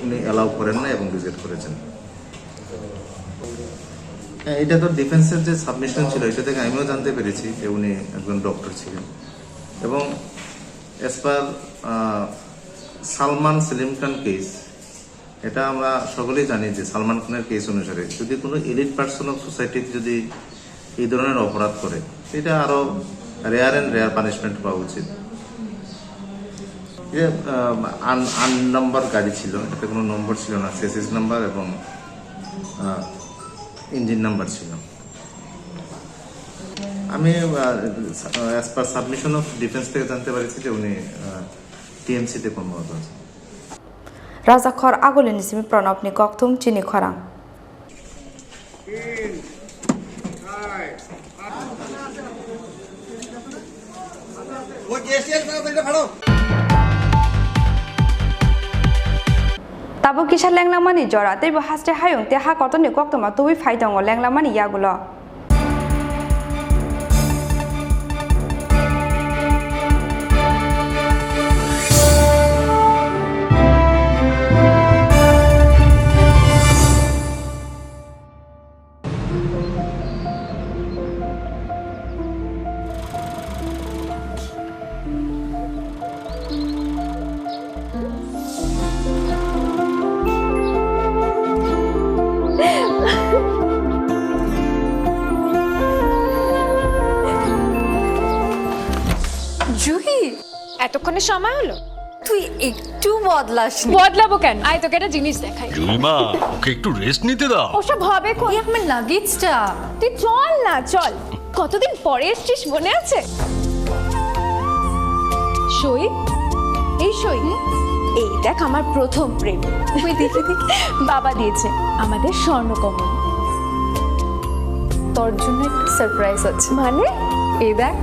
উনি অ্যালাউ করেন না এবং রিজেক্ট করেছেন। হ্যাঁ, এটা তো ডিফেন্সের যে সাবমিশন ছিল, এটা থেকে আমিও জানতে পেরেছি যে উনি একজন ডক্টর ছিলেন। এবং অ্যাজ পার সালমান সেলিম খান কেস, এটা আমরা সকলেই জানি যে সালমান খানের কেস অনুসারে যদি কোনো এলিট পার্সন অফ সোসাইটি যদি এই ধরনের অপরাধ করে, এটা আরও রেয়ার অ্যান্ড রেয়ার পানিশমেন্ট হওয়া উচিত। যে আন আননাম্বার গাড়ি ছিল, এটাতে কোনো নম্বর ছিল না, চেসিস নাম্বার এবং ইঞ্জিন নাম্বার ছিল। আমি as per submission of defence থেকে জানতে পারছি যে উনি টিএমসিতে কর্মরত আছেন। Rajakhor Agulini simi Pranabni kokthum chini khorang. Tabuk kisa lenglangmani jora, teibo haste hayung tei ha kotorni koktwma tubui phai tongo lenglangmani yagulo. Juhi, এতক্ষণে সময় হলো? তুই একটু বদলাসনি। বদলাবো কেন? আয়, তোকে একটা জিনিস দেখাই। জুইমা, ওকে একটু রেস্ট নিতে দাও। ওসব হবে কোন? এই আমার লাগেজটা। তুই চল না, চল। কতদিন পরে এসছিস, মনে আছে? সই, এই সই। এই দেখ, আমার প্রথম প্রেম। ওই দেখি, দেখি। বাবা দিয়েছে, আমাদের স্বর্ণকমল। তোর জন্য একটা সারপ্রাইজ আছে। মানে? এই দেখ।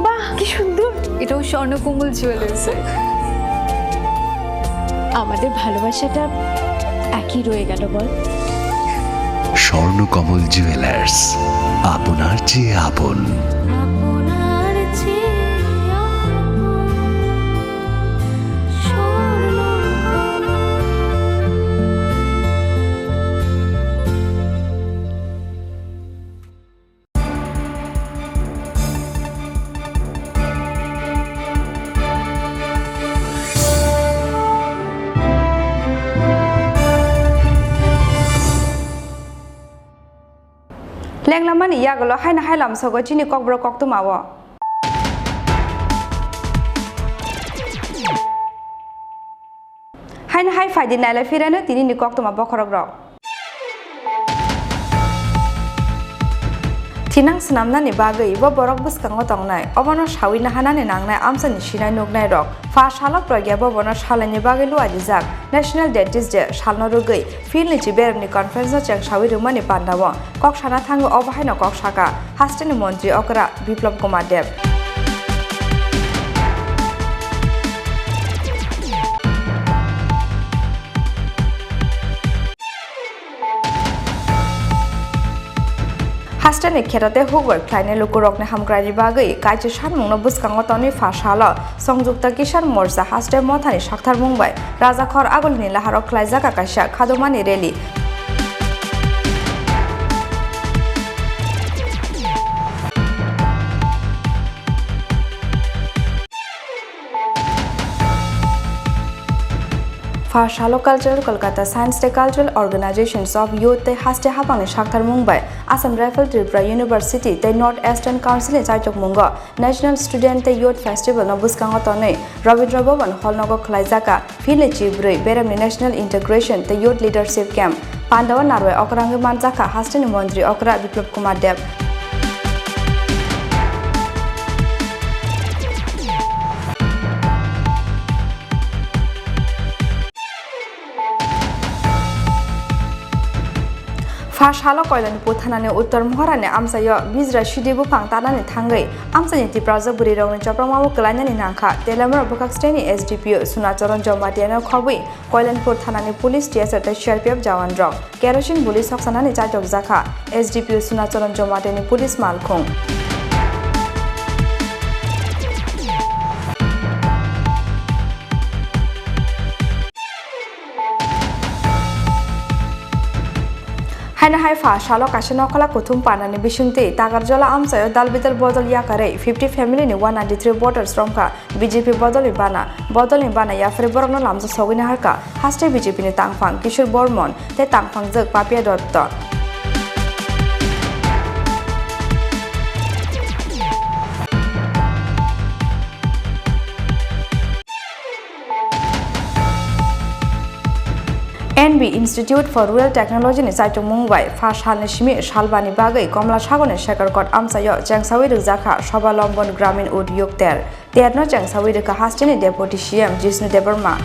বাহ, কি সুন্দর। এটাও স্বর্ণকমল জুয়েলার্সের। আমাদের ভালোবাসাটা একই রয়ে গেল, বল? স্বর্ণকমল জুয়েলার্স, আপনার চেয়ে আপন। Lenglamani yagulo haino hai lamsogo chini kokborok koktwmao. Haino hai phaidi nailai phirano tinini koktwma bokhorok rok. Thinang swnamnani bagwi bo borok bwskango tongnai, obono saui naharnani nangnai amchaini sinai nuknai rok. Pha salo pragya bobono salaini bagwi luarijak National Dentist Day salno rwgwi field ni chiberemni conference no chengsaui rwmani pandao kok sana thangwi obo haino kok saka hasteni montri okra Biplab Kumar Deb. Hasteni kheto tei hukbai khlainai lukurokni hamkraini bagwi kaisa sanmungno bwskango tonwi pha salo Sangyukta Kisan Morcha haste mothani saktharmung bai Rajakhor Agulini laharo khlaijak kaisa khadumani rally. Pha salo Cultural Kolkata Science tei Cultural Organizations of Youth tei haste haphangni saktharmung bai Assam Rifle Tripura University tei North Eastern Council ni chaichokmungo National Student tei Youth Festival no bwskango tonwi Rabindra Bhavan Hall nogo khlaijaka. Philni chibrwi beremni National Integration tei Youth Leadership Camp pandao narwai okrangwi manjakha hasteni montri okra Biplab Kumar Deb. Pha salo Koilanpur thanani Uttor Mohorani amchaio bijra sidi buphang tanani thangwi amchaini Tiprajwk bwrwirokni chopropmabo kwlainani nangkha. Telemra bwkhak steni S D P O Sunacharan Jamatia no khobwi Koilanpur thanani police T S R tei C R P F jawanrok kerosene buli soksanani chaitok jakha. S D P O Sunacharan Jamatia ni police malkhung. Haino hai pha salo kaisa nokhola kuthum panani bisingtwi Takarjala amchaio dal bidal bodol yakarwi fifty family ni one ninety three voters romkha B J P bodolni bana. Bodolni bana yaphre borokno lamjak sogwi naharkha haste B J P ni tangphang Kishore Bormon tei tangphangjwk Papia Dotto. N B Institute for Rural Technology ni chaichomung bai pha salni simi salbani bagwi Komla Sagorni Shekhar Kot amchaio chengsawi rwjakha Swabalombon Gramin Udyog ter. Terno chengsawi rwkha hasteni Deputy C M Jishnu Debbarma.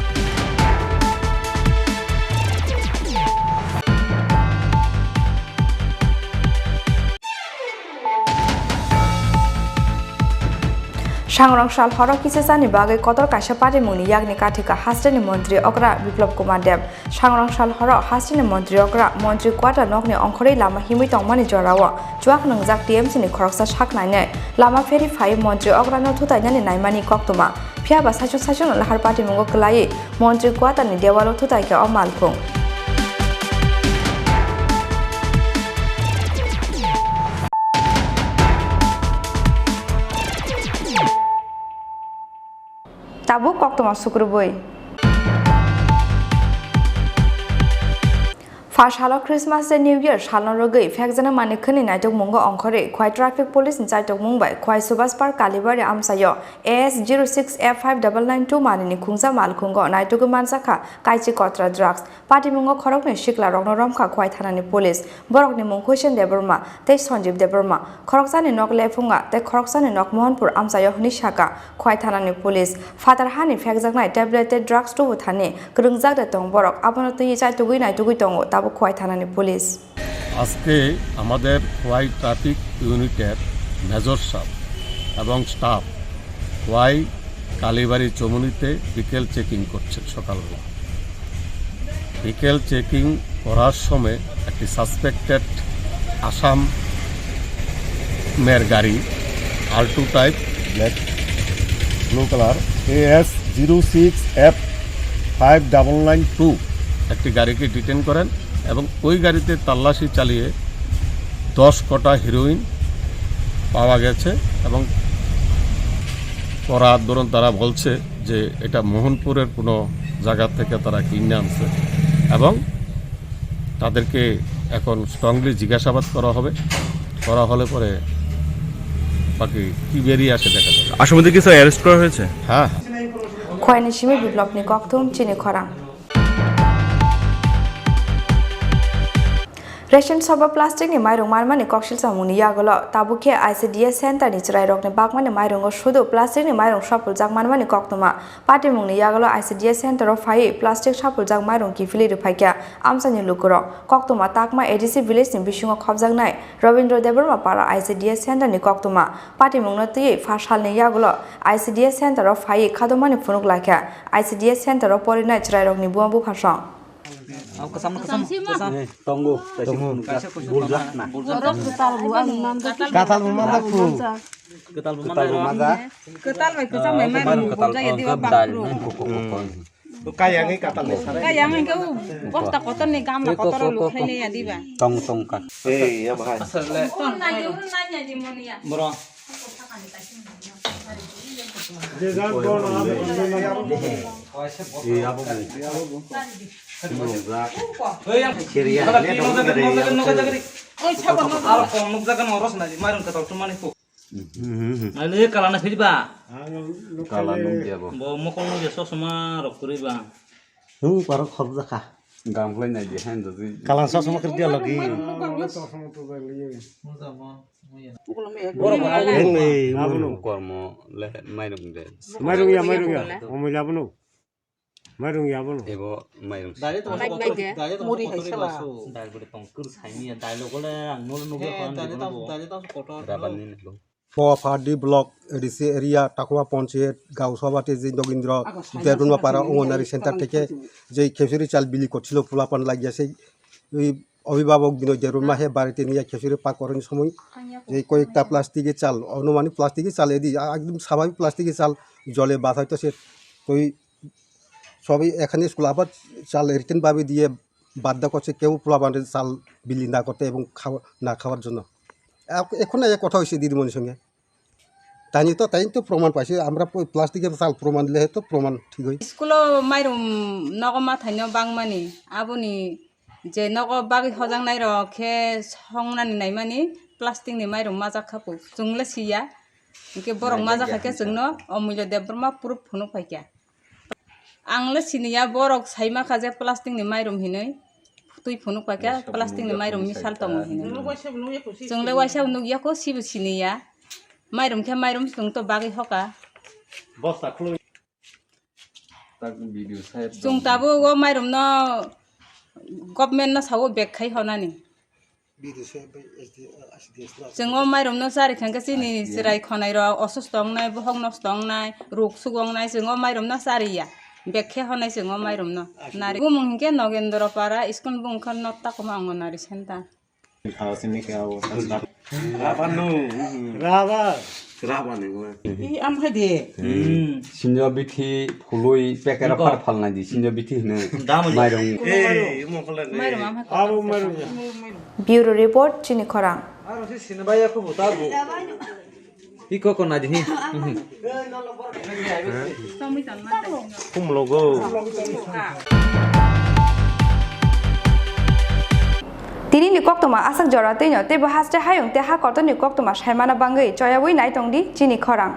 Sangrong sal horo kisachani bagwi kotor kaisa patimungni yakni kathika hasteni montri okra Biplab Kumar Deb. Sangrong sal horo hasteni montri okra montri kwata nokni ongkhorwi lama himwi tongmani jorao chuak nwngjak T M C ni khoroksa sak nainai lama pheri phai montri okrano thutainani naimani koktwma. Phiya ba saichung saichungno lahar patimungo kwlaiwi montri kwatani dewalo thutaikha o malkhung. Tabuk koktwma sukrubwi. Pha salo Christmas tei New Year salno rwgwi phekjaknai manwi khwnwi naitokmungo ongkhorwi Khwai Traffic Police ni chaitokmung bai Khwai Subhash Park Kalibari amchaio A S zero six F five double nine two manwini khungsa malkhungo naitugwi manjakha kaichi kotra drugs. Patimungo khoroknwi siklarokno romkha Khwai thanani police. Borokni mung Hussein Debbarma tei Sanjeev Debbarma. Khoroksani nok Lephunga tei khoroksani nok Mohanpur amchaio hwnwi saka Khwai thanani police. Phatar hani phekjaknai tablet tei drugs tubu thani kwrwngjak de tong borok. Abono twiwi chaitugwi naitugwi tongo tabuk Khwai thanani police. আজকে আমাদের খোয়াই ট্রাফিক ইউনিটের মেজর সাহেব এবং স্টাফ খোয়াই কালীবাড়ি চমুনিতে বিকেল চেকিং করছে সকালবেলা। বিকেল চেকিং করার সময় একটি সাসপেক্টেড আসামের গাড়ি, Alto type, black, blue colour, AS zero six F five double nine two, একটি গাড়িকে ডিটেন করেন এবং ওই গাড়িতে তল্লাশি চালিয়ে দশ কটা হিরোইন পাওয়া গেছে এবং করা আন্দোলন তারা বলছে যে এটা মোহনপুরের কোনো জায়গা থেকে তারা কিনে আনছে এবং তাদেরকে এখন স্ট্রংলি জিজ্ঞাসাবাদ করা হবে। করা হলে পরে বাকি কি বেরিয়ে আসে দেখা যাবে। আসামিদের কিছু অ্যারেস্ট করা হয়েছে? হ্যাঁ, হ্যাঁ। Khwaini simi Biplabni kokthum chini khorang. Ration shop o plastic ni mairung manmani koksil samungni yagulo tabuk khe I C D S center ni chwrairokni bakmani mairungo sudu plastic ni mairung sopuljak manmani koktwma. Patimungni yagulo I C D S center o phaiwi plastic sapuljak mairung kiphilwi rwphaikha amchaini lukurok. Koktwma takma A D C village ni bisingo khopjaknai Robindra Debbarma para I C D S center ni koktwma. Patimungno twiwi pha salni yagulo I C D S center o phaiwi khadomani phunuk laikha I C D S center o porinai chwrairokni buma buphasong. Tongo, kaisa buljak na. Katal bo manjak khu. Katal bo manjak. Katal bai kwcham bai mairum bo buljak ya diba bakru. Kayang ni katal. Kayang ni kau bosta kotor ni gamla kotor lu khaine ya diba. Tong tong ka. Eh, ya bahai. Asal le. Bro. Oi, sabo no. Aro kom nuk jaga no ros na di, mairung katal tumani pu. Ai le kala na phiri ba. Kala nuk dia bo. Bo mokol nuk dia sosoma rok kuri ba. Hu, parok khorok jakha. Gamklai nai di, hain do di. Kalang sosoma kiri dia lagi. Borok abono. Kormo le mairung de. Mairung ya, mairung ya. Omoi labono. Mairung ya bono. Ebo mairung. Dali tong Bike kotor, bike ya. Dali tong Muri kotor hai sala. Baso. Dali bole tong kur saimi ya, dali bole ang nol nugya He, ko ang dali dali tong, bole. Dali tong kotor. Raban ni lo. Poaphardi block A D C area Takuma Panchayat Gaon Sabhapati ji Nogindra Debbarma Para Anganwadi Center theke je khechuri chal bili korchilo pulapan lagiya sei oi অভিভাবক Binoy Debbarma he barite niya khechuri pak koroni somoi je koyekta plastic e chal, onumani plastic e chal edi, a-, ekdom swabhabik plastic e chal jole bathai to se toi সবাই এখানে স্কুল আবার চাল রিটার্ন ভাবে দিয়ে বাধ্য করছে কেউ পোলাপানরে চাল বিলি না করতে এবং খাওয়া, না খাওয়ার জন্য। এখ-, এখন এক কথা হয়েছে দিদিমণির সঙ্গে। তাই তো, তাই তো প্রমাণ পাইছে, আমরা প-, প্লাস্টিকের চাল প্রমাণ দিলে হয়তো প্রমাণ ঠিক হয়। School-o mairum nogo mathaino bangmani, aboni je nogo bagwi hojaknairok khe songnani naimani plastic ni mairum majak kha po, chwng le siya. Hinkhe borok majak kha khe chwngno Omulya Debbarma proof phunuk phaikha. Ang le siniya, borok saima kha je plastic ni mairum hinwi twi phunuk paikha, plastic ni mairum misal tongo hinwi. Chwng le waisa nukya kho, sibo siniya. Mairum khe mairum chwng to bagwi hoka. Bosta khulwi. Tak video sai. Chwng tabuk o mairum no government no sawo bag khai honani. Chwng o mairum no chari kha khe chini chwrai khonai rok osusto wngnai, bohok nosto wngnai, ruk sugo wngnai, chwng o mairum no chariya. Bag khe honai chwng o mairum no. Nari bumung hinkhe Nogendra Para, school bumung khe North Takuma Anganwadi Center. Rabanu. Raba. Rabanu. Ih, am hai de. Sinjo bithi phului pekera par phalnai di, sinjo bithi hino. Mairum. Mairum am hai. Abo mairum. Bureau report, Chini Khorang. Iko ko nadi hi. Kumlogo. Tini ni koktoma asak jora twi no tei bo haste hayung tei ha kotor ni koktoma saimana bangwi choyawi nai tong di Chini Khorang.